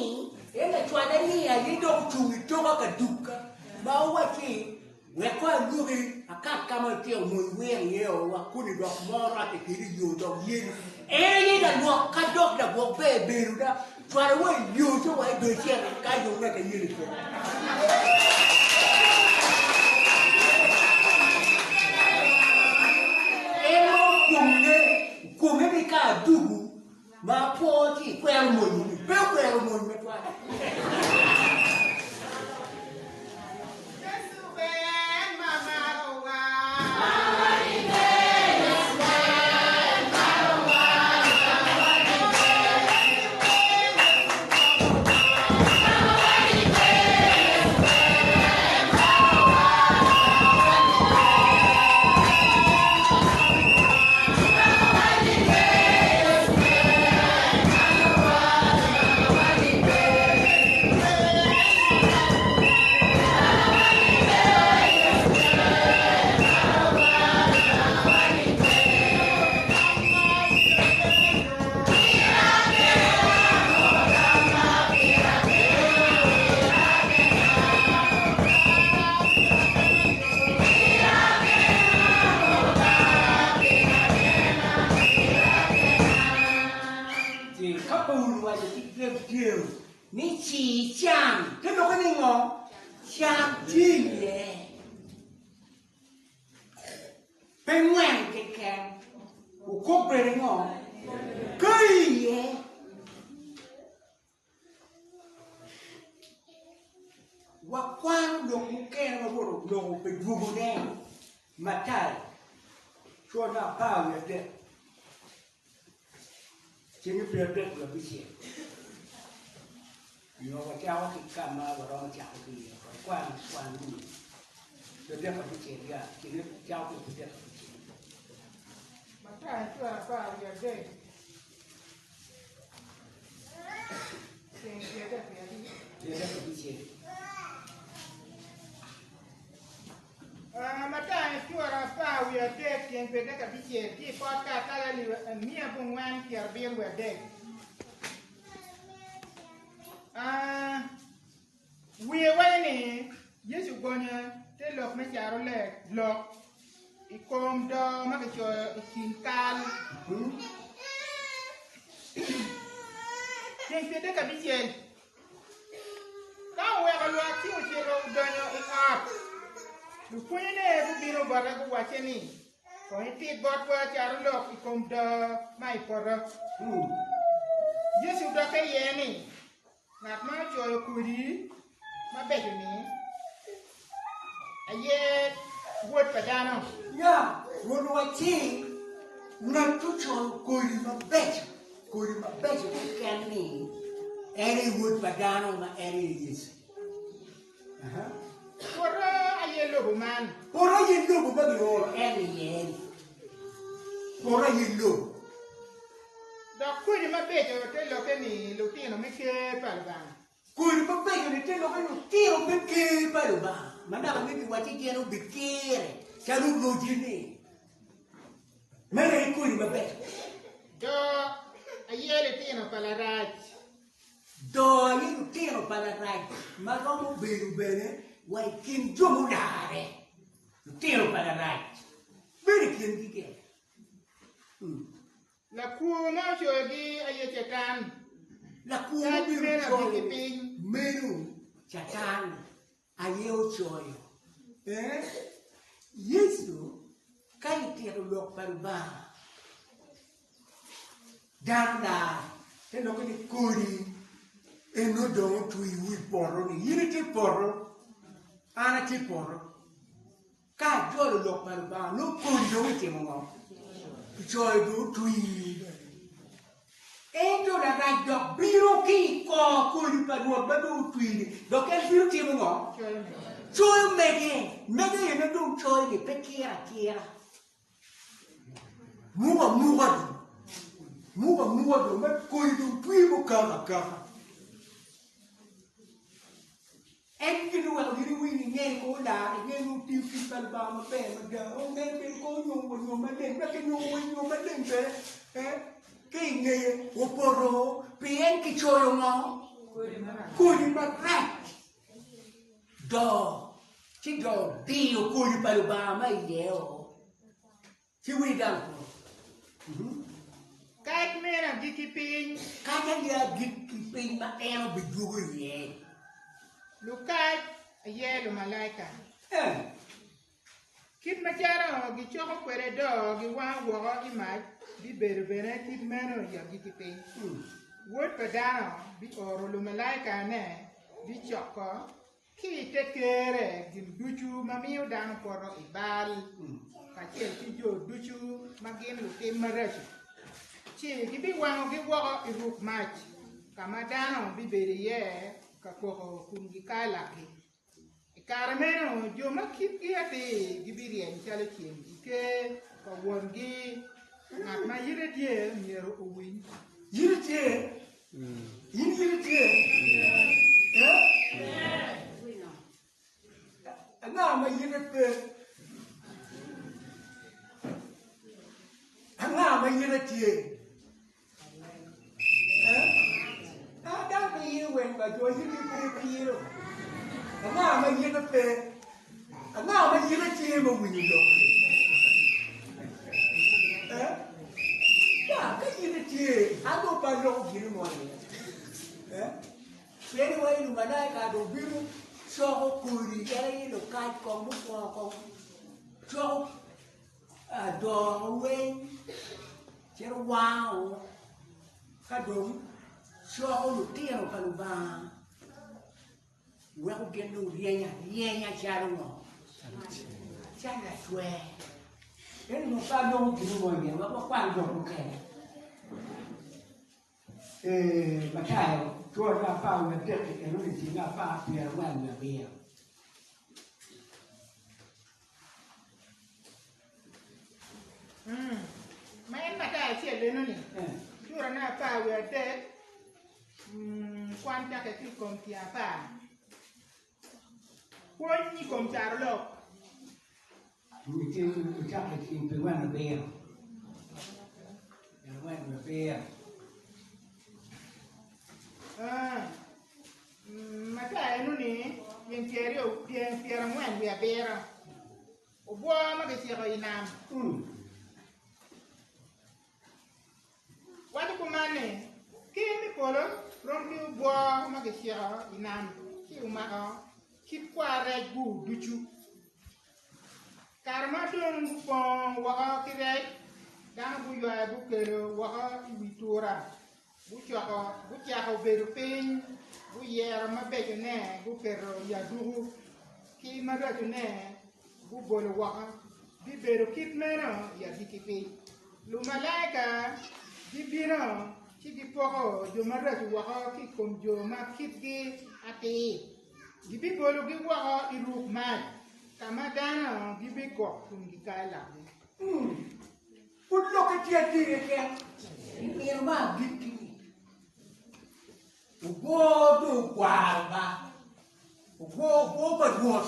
en lacwalla ni aye dok ocung i toka ka dukka ma owacci, Wek kong alwoki akat ka ma litino mony wiro iye o wa koni dok mo rwatte kedi i yo dok yeni. En aye lalwok ka dok lagwok ber bedo da cwalo wa i yo ci wa i dong icito ka dong wek ayeni kwo. En ma okwongne, okwonge ni ka adugu ma apwo ci ikwero mony ni pe okwero mony matwal. Yecu ber ma marowa. Ka Paulo owaco ki Temceo ni ci ican, te lokke ni ngo? Can tye iye. Pe ngwen keken, okok bene ngo? Kai iye. Wakwano lok mukene ma Rwot oloko pi dwogone, Matayo, cura 13, ceng 36. Nyo wacako ki ka ma waromo cako ki iye, wakwan kwan wunu 36 ya, ceng cako ki 36. Matayo cura 13. Matayo cura 3 tyeng 35 ci ipot karatac alip 473. Ah, wiye waco ni Yecu ogonyo te lok me carolok lok i kom doo ma kicoyo i kin kal. Tyeng 36. Ka oweko lwak ci ocito odonyo i ot. Lupwonnyene gubino bote guwacce ni, Kong itit botwa carolok i kom doo ma i poto. Yecu odokke iye ni, Ngat ma ocoyo kodi mabeco-ni aye Wod pa dano. Ya, Rwot owacci, Ngat ocoyo kodi mabeco, kodi mabeco keken-ni, en aye Wod pa dano ma en aye Yecu. Aha. Poto aye lobo man. Poto aye lobo ma gioro en iye-ni. Poto aye lobo. Dok kodi mabeco te lokke ni lutino me ker pa Lubanga. Kodi mabeco-ni te lokke ni lutino me ker pa Lubanga, ma naka me giwacci gin obikire calo roci-ni. Meno aye kodi mabeco. Doo aye litino pa Larac. Doo aye lutino pa Larac ma romo bedo bene wa i kin jo mularre. Lutino pa Larac bedo i kingi gire. Lakwo ma ocoyogi aye Catan. Lakwo ma Kac obino meno coyo agikki piny. meno Catan aye ocoyo. Eh, Yecu ka itito lok pa Lubanga, dano lar te lokke ni kodi eno dong otwi i poto-ni. In itye i poto, an atye i poto. Ka ajolo lok pa Lubanga, nongo kodi dong itimo ngo? Icoyo dong otwi. Ento larac dok bino ki i kor kodi pa Rwot ma dong otwi-ni, dok en bino timo ngo? Coyo mege. Mege aye dong coyo-ni pe kir akira. Muko amuka dong. Muko amuka dong ma kodi dong twi mukako akaka. En gin oweko gin iwiny inge ko olar inge ni otiyo tic pa Lubanga maber mada. Onge bene ko onyom wa nyom maleng wek kinyom wa nyom maleng bene eh, ki ingeye opoto pien kicoyo ngo? Kodi marac. Doo ci doo diyo kodi pa Lubanga ma iye o. Ci wi dano kwo. Kac meno agikki piny. Kac aye agikki piny ma en obidwogo iye. Lukac aye lumalaika. Kit macalo gicoko kwede doo giwango woko i mac, bibedo bene kit meno i agikki piny. Wod pa dano bioro lumalaikane, bicoko Ki i te Kerre, gin ducu ma miyo dano poto i bal, kacel ki jo ducu ma gin lutim maraco, ci gibiwangogi woko i ruk mac, ka ma dano bibedo iye ka koko kun gikayo lakgi. I kare meno jo ma kitgi atir gibiryeny calo ceng i ker pa Wongi. Ngat ma yite tye myero owiny. Yite tye In iri tye? Eh? Anga ma yite pe? Anga ma yite tye? Eh? Ah, dano pe yiro weng ba jo yite pe pe yiro. Anga ma yite pe? Anga ma yite tye ma winyo lok-ki? Eh? Ya, ka yite tye, an dong pe aloko gin mo iye. Eh? Pien iwaco ni lumalaika dong bino coko kodi, en aye lukac kong mukwongo kong coko adoro weng, cito wango, ka dong coko lutino pa Lubanga. Weko gin dong ryeny aryenya calo ngo? Calo latwer. Ento nongo pe aloko gin mo iye wek wakwan lok mukene. Ee, Matayo cura me 13 enoni tyeng 47. Ma en Matayo acel enoni, curane 13, kwan cakke ki i kom tyen apar. Pwony i kom carolok. Ocako i ceng pyerangwen abiro. Pyerangwen abiro. Ah, Matayo eno-ni tyeng pyeraryo tyeng pyerangwen wiye abiro. Obwo ma giciko i nam. Waco kuman ni, Ker me polo rom ki obwo ma giciko i nam ci omako kit kwa rec-gu ducu. Kare ma dong gupongo woko ki rec, dano guywayo gukelo woko i wi tura, gucoko gucako bedo piny, guyero mabecone guketo i aduku, ki maracone gubolo woko. Bibedo kit meno i agikki piny. Lumalaika gibino ci gipoko jo maraco woko ki i kom jo ma kitgi atir. Gibibologi woko i ruk mac, ka ma dano gibikok kun gikayo lakgi. Pud lokke tye atir keken i nino me agikki-ni. Obwo dong okwaro ba, obwo obwo pa Rwot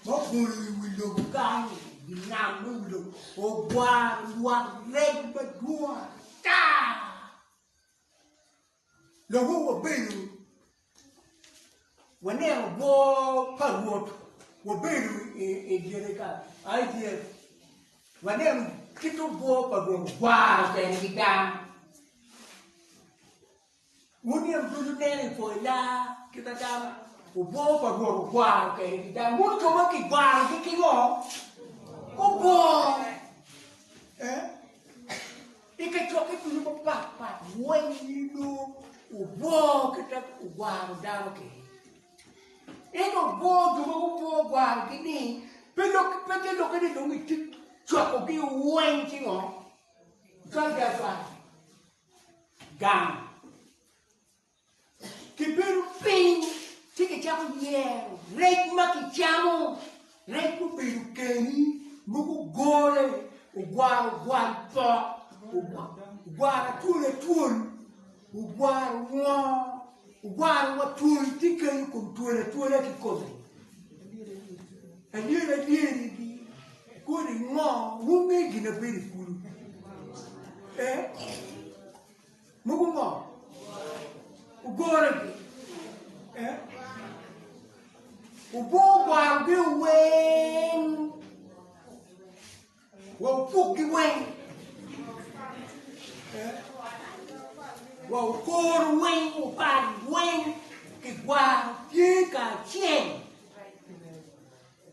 ma obolo i wi lobo kany, i dye nam me wi lobo, ogwaro lwak rec madwong ata. Lobo wabedo waneno obwo pa Rwot, wabedo i dyere ka i dyere waneno kit obwo pa Rwot ogwaro kwede ki dano. Wun nino ducu neno i pol laa kit ma dano obwo pa Rwot ogwaro kwede ki dano. Wun jo ma kigwarogi ki ngo? Obwo. Eh? I kacokke ducu mapat pat weng inongo obwo kit ma ogwaro dano kwede. Ento obwo jo ma gubwo ogwarogi ni pe lok pe te lokke ni dong itye cwakogi weng ci ngo? Cwalgi acwala. Gang. Kibedo piny ci kicako yero rec ma kicamo, rec mubedo keni, mogo ogore, ogwaro ogwal pok, ogwaro atwol atwol, ogwaro ngo, ogwaro wa twol tye kenyo kom twol atwola kikome. Alyel alyel kodi ngo wunge gin ma bedo i kulu eh mogo ngo ogore eh obwo ogwarogi weng wa opukgi weng eh wa okor weng opal weng kigwaro tye kacel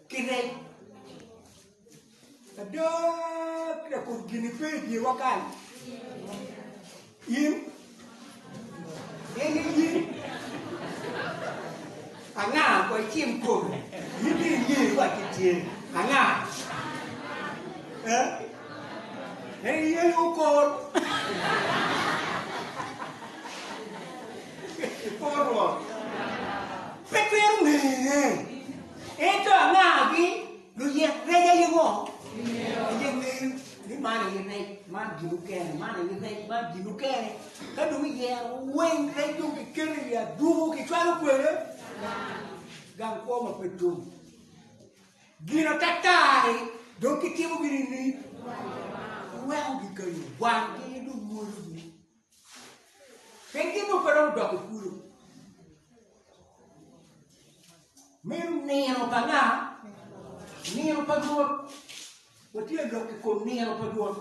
ki rec. Ada lakop gini pe i dyerwa kany. In? En aye in? Anga ko icim kome? In dong iye wa ki tye. Anga? Eh? En aye okor. Ikor Rwot. Pe twero ngene. Ento angagi? Luyek rec aye ngo? Aye ngeyo ni man aye rec, man gin mukene, man aye rec, man gin mukene. Ka dong iyero weng rec dong kiketo i aduku kicwalo kwede gang kwo ma pe tum. Gin atata-ni dong kitimogi nining? Iwekogi kenyo, wanggi dong mwologi. Pien gin dong pe romo dok i kulu. Meno nino pa nga? Nino pa Rwot. Watye ka lok i kom nino pa Rwot.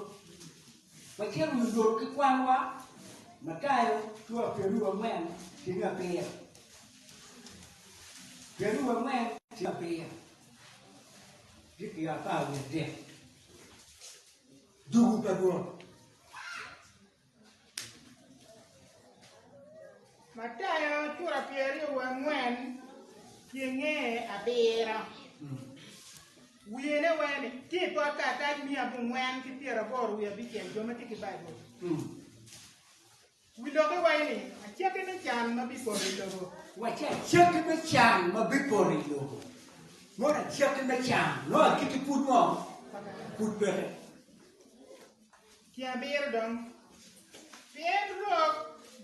Wacito i oyot ki kwanwa, Matayo cura pyeraryo angwen tyeng abiro. Pyeraryo angwen tyeng abiro. Gitye apar wiye adek. Dugu pa Rwot. Matayo cura pyeraryo wangwen tyenge abiro. Wiyene weni tye i pot karatac miya abongwen ki pyeraboro wiye abicel jo ma tye ki Baibul. Wi lokke waco ni acakki me can ma bipoto i lobo. Wacci acakki me can ma bipoto i lobo. Mono acakki me can nongo agikki pud ngo? Pud peke. Tyen abiro dong. Pien rok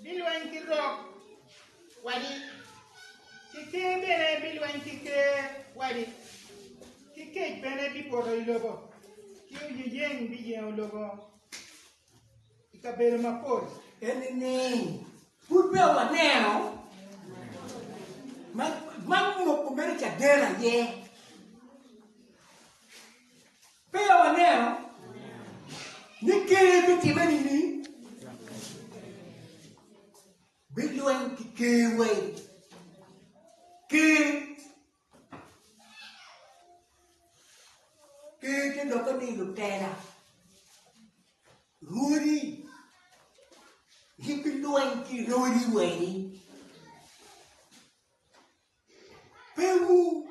bilweny ki rok wadi, ki ker bene bilweny ki ker wadi, ki. kec bene bipoto i lobo, ki oyeyeng biyengo lobo i kabedo mapol. En nining? Pud peya waneno ma man moko mere caden aye. Peya waneno ni ker bitimme nining? Bilweny ki ker weng. Ker Ker te lokke ni lutela, rwodi, gibilweny ki rwodi weni. Pe wu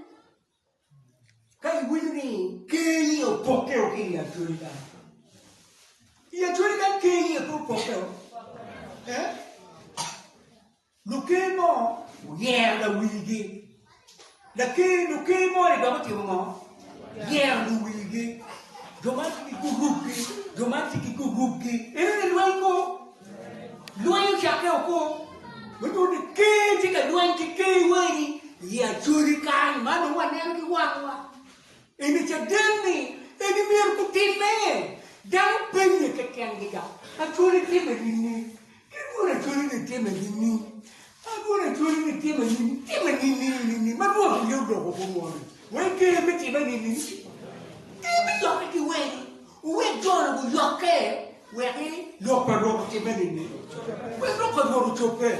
ka iwinyo ni ker-ri opokke o ki i Acholi kany. I Acholi kany ker-ri pe opokke o. Eh? Luker mo oyero lawigi. Laker, luker mo-ni dok otimo ngo? Yero luwigi. Jo man tye ki gurupgi, jo man tye ki gurupgi. Eno ni lweny ko. Lweny ocakke oko. Ma nyuto ni ker tye ka lweny ki ker weri i Acholi kany ma dong waneno ki wangwa. Eni caden ni eni myero gutimme. Dano penye kekengi ga, Acholi timme nining? Ki dwon Acholi ni timme nining? Adwon Acholi ni timme nining? Timme nining nining? Ma Rwot aye oloko kong ni, Wek ker me timme nining? Ker me yokke ki weng, wuwek jo-ni guyokke, wek lok pa Rwot otimme nining? Wek lok pa Rwot ocobbe.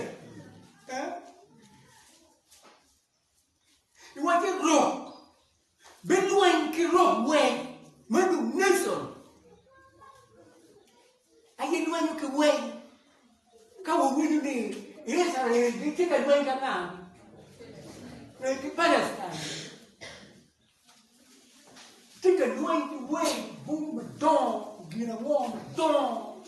Iwacci rok bilweny ki rok weng, meno nation aye lwenyo ki weng. Ka wawinyo ni Israel gitye ka lweny ka nga? Ki Palestine. Tye ka lweny ki weng bum madongo gin ango madongo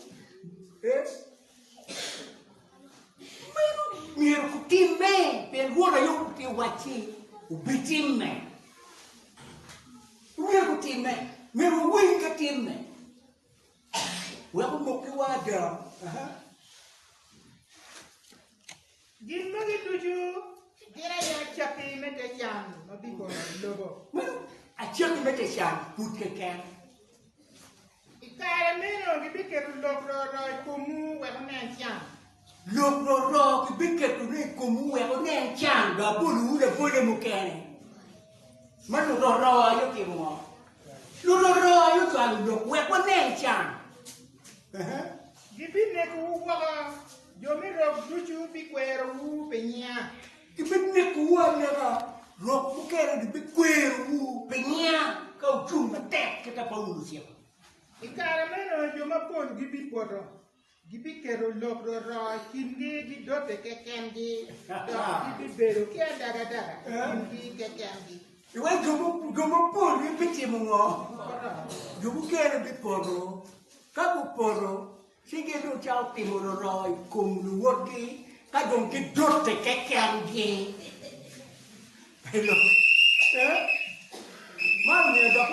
meno myero kutimme pien Rwot aye tye wacci obitimme myero kutimme myero wawiny ka timme wek omokiwa ada. Gin magi ducu gin aye acakki me te can ma bipoto i lobo. Meno acakki me te can pud keken. I kare meno gibiketo lok roro i komwu wek wunen can. Lok roro gibiketone i komwu wek wunen can. Dong abolowu labole mukene ma luroro aye otimo ngo? Luroro aye ocwalo lok wek wanen can. Gibinekowu woko, jo me rok ducu bikwerowu pi nyinga. Gibinekowu aneka, rok mukene gibikwerowu pi nyinga ka wucung matek kit ma Paulo ociko. I kare meno jo mapol gibipoto, gibiketo lok roro i kingi gidote kekengi, dok gibibedo ki adagadaga i kingi kekengi. Iwek jo mapol gibitimo ngo? Jo mukene bipoto. Ka gupoto, ci gin dong cako timo roro i kom luwotgi ka dong gidote kekengi. Man omyero dok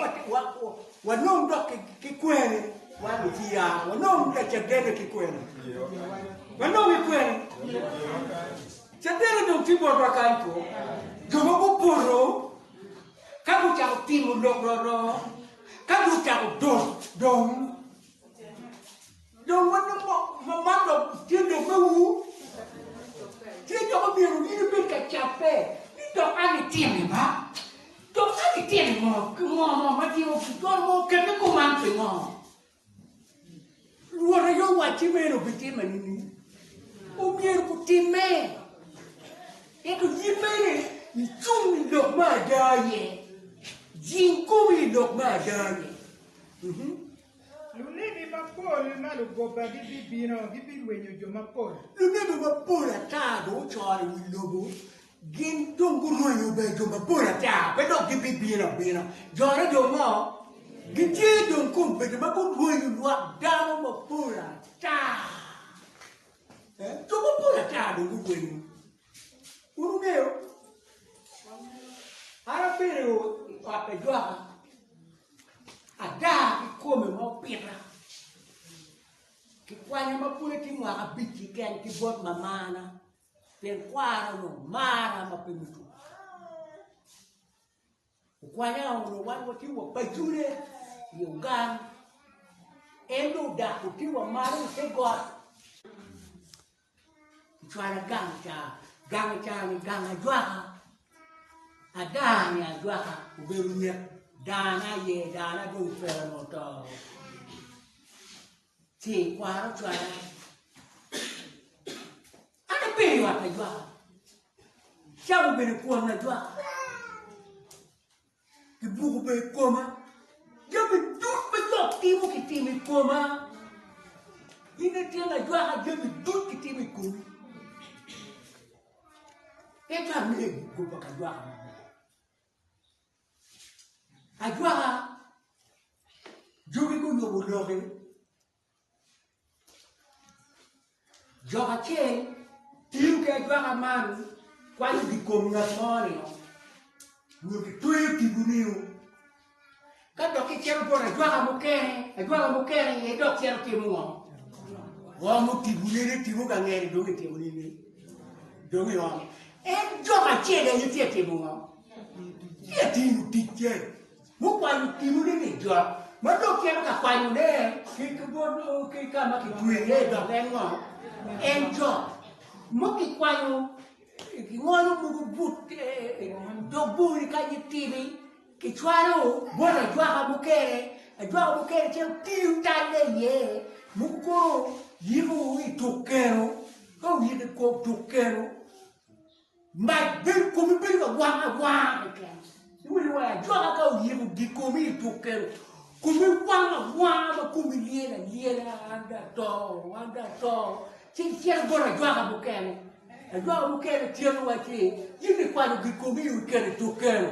wanong dok ki kwene wan luciya, wanong lacadene ki kwene. Wanong ki kwene. Cadene dong tye botwa kany ko. Jo ma gupoto Ka gucako timo lok roro, ka gucako dot dong, dong man dong tye lok me wu, tye dok omyero in ibed ka cabbe ni dok an itime ba, dok an itime ngo ki ngo mo ma timo dwon mo okemme kuman pingo? Rwot aye owacci meno obitimme nining? Omyero gutimme. Ento in bene icung i lok me ada aye. Jing komi i lok me ada aye. Lunebi mapol ma lugoba gibibino, gibirwenyo jo mapol. Lunebi mapol ata dong ocore i wi lobo, gin dong gurwenyo bene jo mapol ata, pe dok gibibino abina. Jone dong ngo? Gitye dong kombeddi ma gurwenyo lwak dano mapol ata. Eh, jo mapol ata dong gurwenyo. Wun wungeyo? An abedo i ot pa ajwaka, ada kikome ma opita. Kikwanya ma pud atye mwaka abic keken ki bot mamana. Pien kwara onongo mara ma pe mito. Okwanya onongo wan watye wa pacune i Ogang. En dong odak tye wa malo i te got. Kicwala gang ca, gang ca-ni gang ajwaka, adaa-ni ajwaka obedo nyek daana aye, daana dong ocwero oto. Ci kwaro ocwala, an abedo i ot ajwaka, camo bene kwon ajwaka. Kibuko bene i koma, jami duc ma jok timo kitimo i koma. In ityen ajwaka jami duc kitimo i komi. Ento angeyo goba ka ajwaka maber. Ajwaka jogi guyubo loki Jok acel tiyo ki ajwaka man kwanyo gikom ngat mo-ni nyo kitweyo tipo-ni-o ka dok kicito bot ajwaka mukene, ajwaka mukene aye dok cito timo ngo? Romo tipo-ne tipo ka ngete dong itimo nini? Dong iomo. En jok acel aye tye ka timo ngo? Tye ka tiyo ticce. Gukwanyo timone-ni jok ma dong cito ka kwanyone ki ka ma kitweyo iye dok en ngo? En jok. Mo kikwanyo kingolo mogo but dog bur-ri ka gitidi kicwalo bot ajwaka mukene, ajwaka mukene cito tiyo talle iye mogo kono yiko i tuk keno ka oyiko i tuk keno Mac bedo komi bedo ka wang awanga keken. Iwinyo wa ajwaka ka oyiko gik komi i tuk keno komi wang awanga ma komi lyel alyela an dong ato an dong ato ci icito bot ajwaka mukene ajwaka mukene cito wacci in ikwanyo gik komi iketo i tuk keno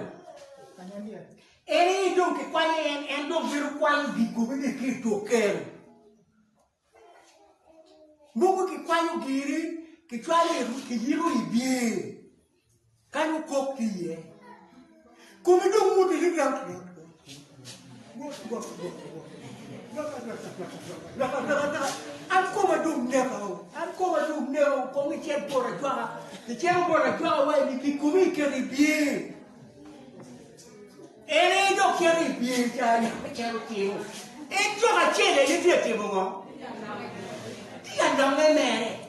en aye dong kikwanyo en en dong bedo kwanyo gik komi ni ki i tuk keno. Mogo kikwanyo giri kicwalo kiyiko i bye kany okok ki iye kome dong mwodo liram an koma dong neka o an koma dong neka o kong icit bot ajwaka icito bot ajwaka wa ni kikomi iketo i bye En aye dok cito i pyem ca cito timo. En jok acel aye tye ka timo ngo? Tye ka nonge mere.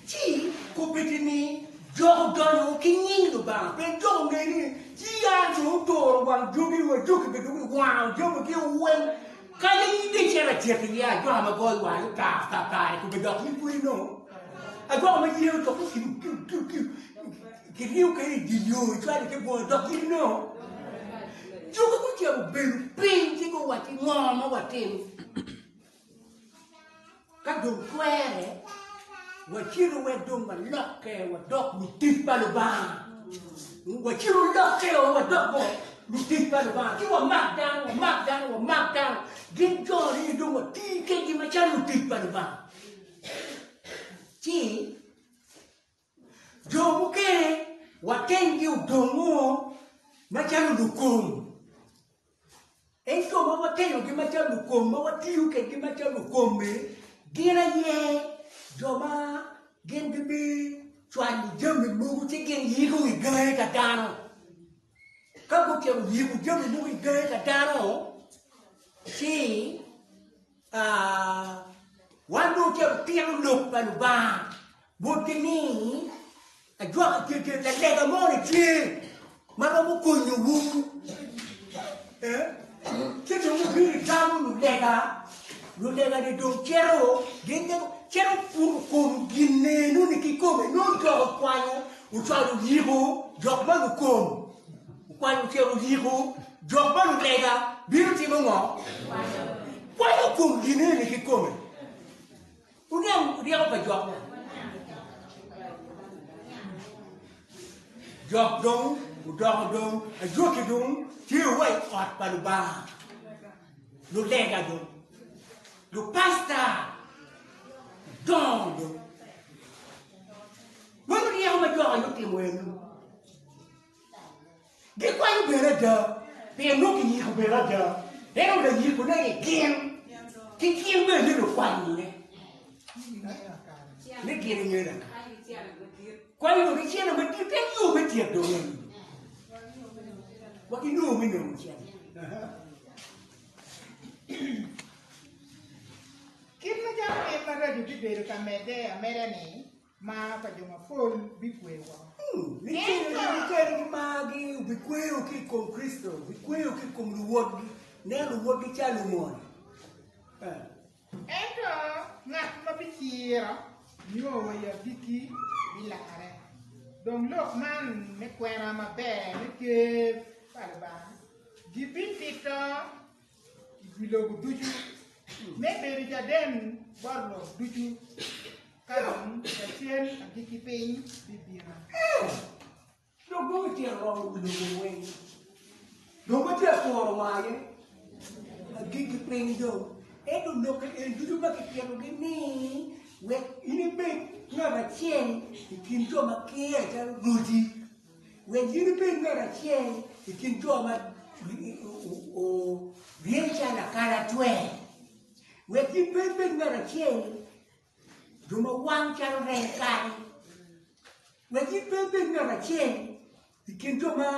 Ci kobedo ni jok odonyo ki nying Lubanga. Pe jok onge ni ci an co oturo wang jogi wa jogi bedo ki wango jogi ki weng. Kadi in dong icito acito iye ajwaka ma goyo wangi tar tar tar kobedo dok in pud inongo. Ajwaka ma yeo dok kiu kiu kiu kiu. Kiriyo kede i dye yo icwalo i te bwongo dok gin inongo. Jogi gucito bedo piny ci guwacci ngo ma watim? Ka dong twere, wacito wek dong walokke wadok lutic pa Lubanga. Wacito lokke wadok lutic pa Lubanga ci wamak dano, wamak dano, wamak dano. Gin jo ni dong wati kedgi macalo lutic pa Lubanga. Ci Jo mukene wakenygi odongo macalo lukom. Ento ma wakenyogi macalo lukom, ma watiyo kwedgi macalo lukom-mi, gin aye jo ma gin gibicwalo jami mogo ci gin yiko i gangi ka dano. Ka gutyeko yiko jami mogo i gangi ka dano, ci Wan dong ocito tito lok pa Lubanga botgi ni, Lalega mo-ni tye ma romo konyowu. Ci dong gubino gigamo lulega, lulega-ni dong cito gin cito puto kom gin nenu-ni kikome nongo jok okwanyo ocwalo oyiko jok ma lukom. Okwanyo ocito oyiko jok ma lulega bino timo ngo? Kwanyo kom gin eni kikome. Wuniang ryeko pa jok ni? Jok dong odoko dong ajwaki dong tye wa i ot pa Lubanga. Lulega dong, lupasta dongo dong. Meno ryeko ma jok aye otimo eno. Gikwanyo bene ada, pien nongo giyiko bene ada. Ento layikone aye gin, ki gin bene ni lukwanyone. Ni gin inge lakare. Kwanyo dong ki cene madit, en yo me tyek dong eni. Wa inongo me nongo cente. Kit macalo tim maraco bibedo ka medde ameda-ni, mar pa jo mapol bikwe woko. Nikeri ki margi obikweyo ki i kom Kricito, bikweyo ki i kom luwotgi, neno luwotgi calo lumone. Ento ngat ma biciro nio wa i agikki bilarre. Dong lok man me kwena maber me Ker pa Lubanga gibitito i wi lobo ducu me bedo caden bot rok ducu, ka dong lacen agikki piny bibino. Dong dong itito romo wi lobo weng. Dong watye ka kuro ngo aye? Agikki piny dong. Ento lok en ducu ma kititogi ni wek in ibed ngat acel i kin jo ma kire calo roci. Wek in ibed ngat acel i kin jo ma ryeny calo lakalatwe. Wek in pe ibed ngat acel jo ma wang calo reng kal. Wek in pe ibed ngat acel i kin jo ma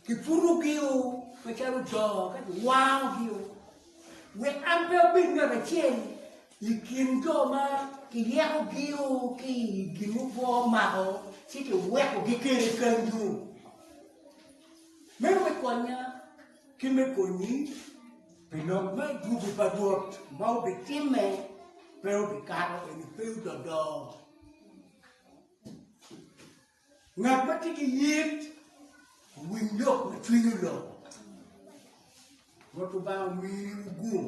kiputogi-o macalo jo ka kiwangogi-o. Wek an pe abed ngat acel i kin jo ma kiyekogi-o ki i gin mukwo omako ci kiwekogi kene kenyu. Meno me konya ki me konyi pi lok me dwogo pa Rwot ma obitimme pe obikato eni pe ododo. Ngat ma tye ki yit owiny lok ma cwiny oloko. Rwot Lubanga omiwu gum.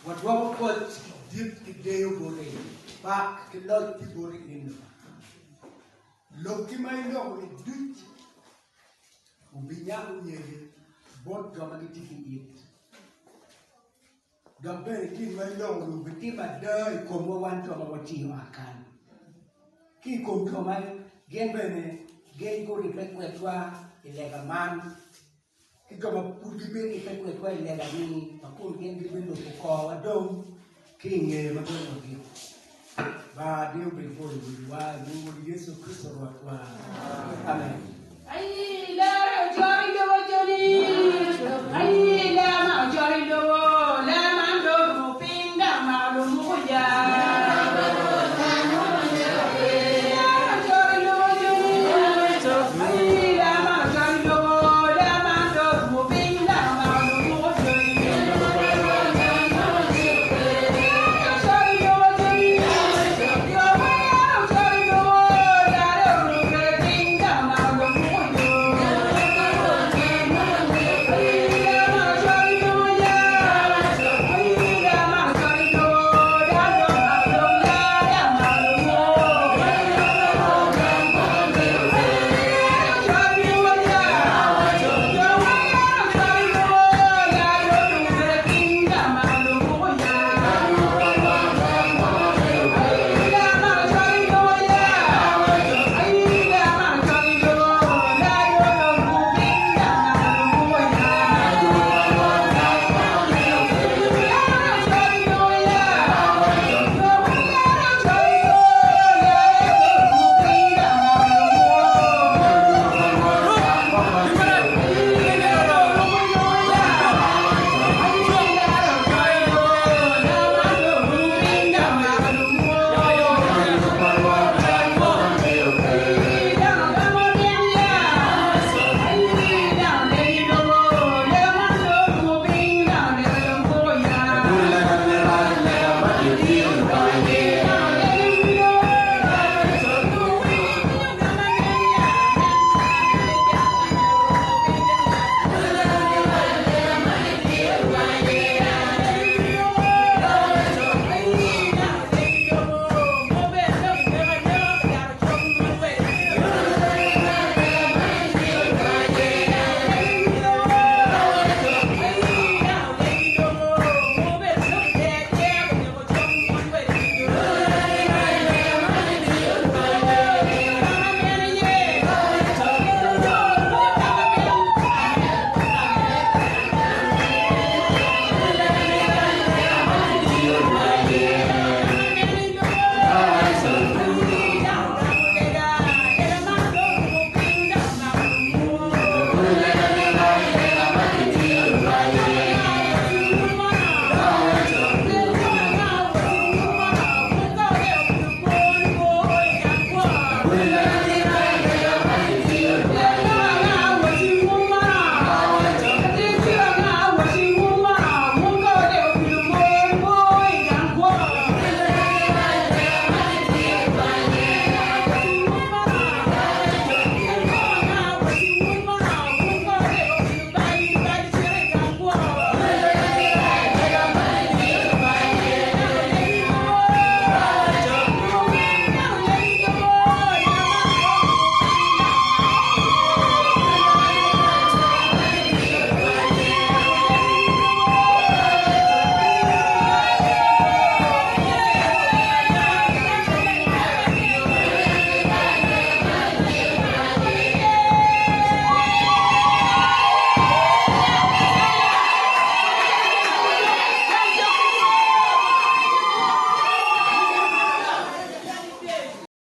Watwako pwoc ki dit ki deyo boti, pak ki loc tye boti in Lubanga. Lokki ma iloko-ni duc obinyako nyegi bot jo ma gitye ki it. Dok bene gin ma iloko-ni obitimo ada i komwa wan jo ma watiyo akan, ki i kom jo ma gin bene gin guribbe kwedwa i lega man, ki jo ma pud gibiribbe kwedwa i lega-ni ma kun gin gibilubo korwa dong ki i ngeye ma dong wagiko. Ba deyo obed bot i wiwa i nying Wod Yecu Kricito Rwotwa. Amen. Ayi lare ojoro i lobo joni Ayi lar ma ojoro i lobo Lar man dong orumo piny dok omako lumuku ya Lar ojoro i lobo joni Ayi lar man ojoro i lobo Lar man dong orumo piny dok omako lumuku joni Willa.